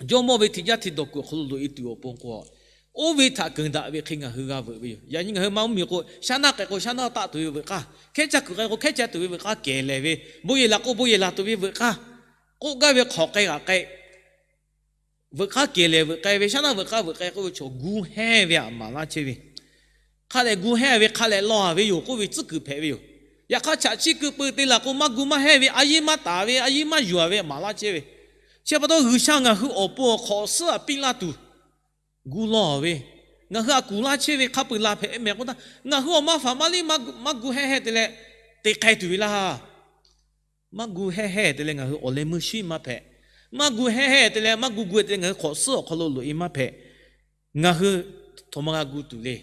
jawˇmawˇ ve hti caˇ hti dawˬ kuiˬ awˬ hk'aw lo loꞈ e tuˬ awˬ pon k'o, Oˇ ve htaꞈ keunˍ daꞈ ve hk'e ngaˬ hui g'a veuꞈ ve yoˬ. Yaꞈ nyi ngaˬ hui maˇ uˉ miˬ k'o, shaˉ naˆ k'ai k'o shaˉ naˆ taˆ tuˬ ve veuꞈ k'aˇ, hkehˉ caˇ kuiˬ k'ai k'o hkehˉ caˇ tuˬ ve veuꞈ k'aˇ kehˬ lehˬ ve, bon yehˬ laˬ k'o bon yehˬ laˬ tuˬ ve veuꞈ k'aˇ, k'oˆ gaˇ ve hk'awꞈ k'ai g'aꞈ k'ai, veuꞈ k'aˇ kehˬ lehˬ veuꞈ k'ai ve, shaˉ naˆ veuꞈ k'aˇ veuꞈ k'ai k'oˆ ve chaw gu hehnˇ ve htaꞈ maˍ laˇ chehˇ ve, hk'a dehꞈ gu hehnˇ ve hk'a dehꞈ law ve yoˬ k'oˆ ve tcuhˉ kuiˬ hpehꞈ ve yoˬ. Yaꞈ hk'aˇ, chaꞈ chiˇ keu peu te laˬ k'o maˇ gu maˇ hehnˇ ve, a yiˇ maˇ taˍ ve, a yiˇ maˇ yuˬ ve maˍ laˇ chehˇ ve, chi pa taw G'uiˬsha ngaˬ hui awˬ pon awˬ hk'awꞈ suhˉ htaꞈ piˇ laˇ tuˬ gu law ve, ngaˬ hui htaꞈ kuˬ laˇ chehˇ ve hk'a peu-eˬ la hpehꞈ mehˍ k'o htaˇ, ngaˬ hui awˬ maˇ faˍ maˇ liˇ maˇ gu hehnˇ hehnˇ te leh te k'ai tuˬ ve laˇ. Maˇ gu hehnˇ hehnˇ te leh ngaˬ hui awˬ leh meuˇ shinˉ maˇ hpehꞈ. Maˇ gu hehnˇ hehnˇ te leh maˇ gu gu te leh ngaˬ hui hk'awꞈ suhˉ awˬ hk'aw lo loꞈ e maˇ hpehꞈ. Ngaˬ hui htoꞈ ma g'a gu tuˬ le.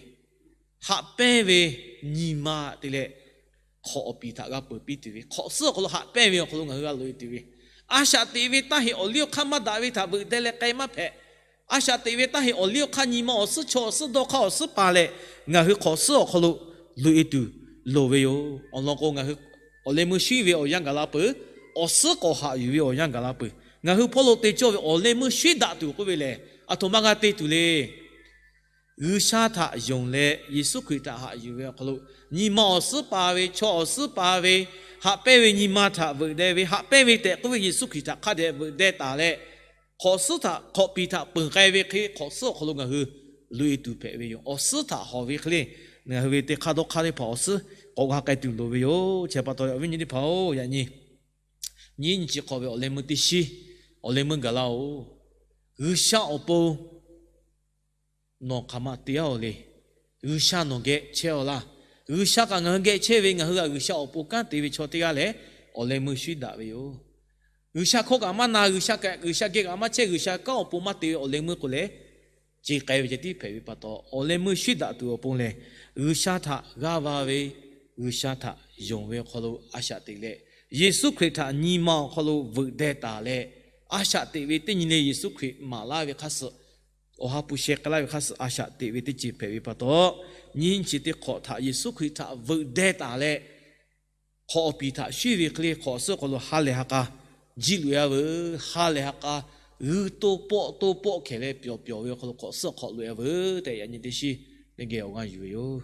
Haꞈ pehnˇ ve nyi ma te leh hk'awꞈ awˬ piˍ htaꞈ g'a peuˬ piˇ tuˬ ve, hk'awꞈ suhˉ awˬ hk'aw lo haꞈ pehnˇ ve awˬ hk'aw lo ngaˬ hui g'a loꞈ e tuˬ ve, a shaꞈ teꞈ ve taˇ heꞈ awˬ liˇ awˬ hk'aˇ maˇ daꞈ ve htaꞈ veuꞈ deh leh k'ai maˇ hpehꞈ. A shaꞈ teꞈ ve taˇ heꞈ awˬ liˇ awˬ hk'aˇ nyi ma awˬ suhˉ chaw awˬ suhˉ dawˇ hk'aˇ awˬ suhˉ paˍ leh ngaˬ hui hk'awꞈ suhˉ awˬ hk'aw lo loꞈ e tuˬ loˍ ve yoˬ. Awˬ lawn k'o, ngaˬ hui awˬ leh meuˇ shinˉ ve awˬ yanˇ gaˬ la peuˬ, awˬ suhˉ k'awꞈ haꞈ yuˬ ve awˬ yanˇ gaˬ la peuˬ, ngaˬ hui hpawˇ lo te cawˇ ve awˬ leh meuˇ shinˉ daꞈ tuˬ k'oˆ ve lehˬ, aˬ htoꞈ ma g'a te tuˬ le. G'uiˬsha htaꞈ yonˍ leh Yeˍsuˆ Hkriꞈ htaꞈ haꞈ yuˬ ve awˬ hk'aw lo, nyi ma awˬ suhˉ paˍ ve, chaw awˬ suhˉ paˍ ve, haꞈ pehnˇ ve nyi ma htaꞈ veuꞈ deh ve, haꞈ pehnˇ ve tehꞈ k'oˆ ve Yeˍsuˆ Hkriꞈ htaꞈ hk'a dehꞈ veuꞈ deh taˍ leh, hk'awꞈ suhˉ htaꞈ hk'awꞈ piˍ htaꞈ peunˍ k'ai ve hk'e hk'awꞈ suhˉ awˬ hk'aw lo ngaˬ hui loꞈ e tuˬ hpehꞈ ve yoˬ. Awˬ suhˉ htaꞈ hawˬ ve hk'e le, ngaˬ hui ve teˇ hk'aˇ dawˇ hk'aˇ teˇ hpaˍ awˬ suhˉ k'awꞈ g'a k'ai tuˬ loˍ ve yoˬ. Chi pa taw, awˬ viˉ nyi teˇ hpaˍ-oˬ, yaꞈ nyi nyiˇ nyi chi hk'awꞈ ve awˬ leh meuˇ teˇ shinˉ, awˬ leh meuˇ gaˬ la-oˬ. G'uiˬsha awˬ pon nawˬ hk'aˬ ma te-a-oˬ le. G'uiˬsha nawˬ geh chehˇ-aw laˇ. G'uiˬsha kaꞈ ngaˬ hui geh chehˇ ve, ngaˬ hui kaꞈ G'uiˬsha awˬ pon kanˉ te ve chaw teˇ g'aˇ lehˬ, awˬ leh meuˇ shinˉ daꞈ ve yoˬ. G'uiˬsha hkawˇ kaꞈ maˇ na, G'uiˬsha kaꞈ G'uiˬsha geh kaꞈ maˇ chehˇ, G'uiˬsha kanˉ awˬ pon maˇ te ve awˬ leh meuˇ k'o lehˬ, ce k'ai ve ceh tiˉ hpehꞈ ve pa taw, awˬ leh meuˇ shinˉ daꞈ tuˬ awˬ pon lehˬ, G'uiˬsha htaꞈ g'aˇ va ve, G'uiˬsha htaꞈ yonˍ ve awˬ hk'aw lo a shaꞈ teꞈ leh, Yeˍsuˆ Hkriꞈ htaꞈ nyi ma awˬ hk'aw lo veuꞈ deh taˍ leh, a shaꞈ teꞈ ve teˇ nyi le Yeˍsuˆ Hkriꞈ maˍ laˇ ve hk'aˇ suh, awˬ ha hpu sheh k'ai laˇ ve hk'aˇ suh a shaꞈ teꞈ ve teˇ ceuˬ hpehꞈ ve pa taw, nyiˇ nyi chi teˇ hk'awꞈ htaꞈ Yeˍsuˆ Hkriꞈ htaꞈ veuꞈ deh taˍ leh, hk'awꞈ awˬ piˍ htaꞈ shinˉ ve hk'e le hk'awꞈ suhˉ awˬ hk'aw lo ha lehˬ ha k'a jiˇ loꞈ-e-a veuˬ. Ha lehˬ ha k'a g'uiˇ toˇ pawˆ toˇ pawˆ hkehˍ leh pyawˬ pyawˬ ve awˬ hk'aw lo hk'awꞈ suhˉ awˬ hk'aw loꞈ-e-a veuˬ tehꞈ yaꞈ nyi teˇ shinˉ teˇ geh awˬ g'aˇ yuˬ ve yoˬ.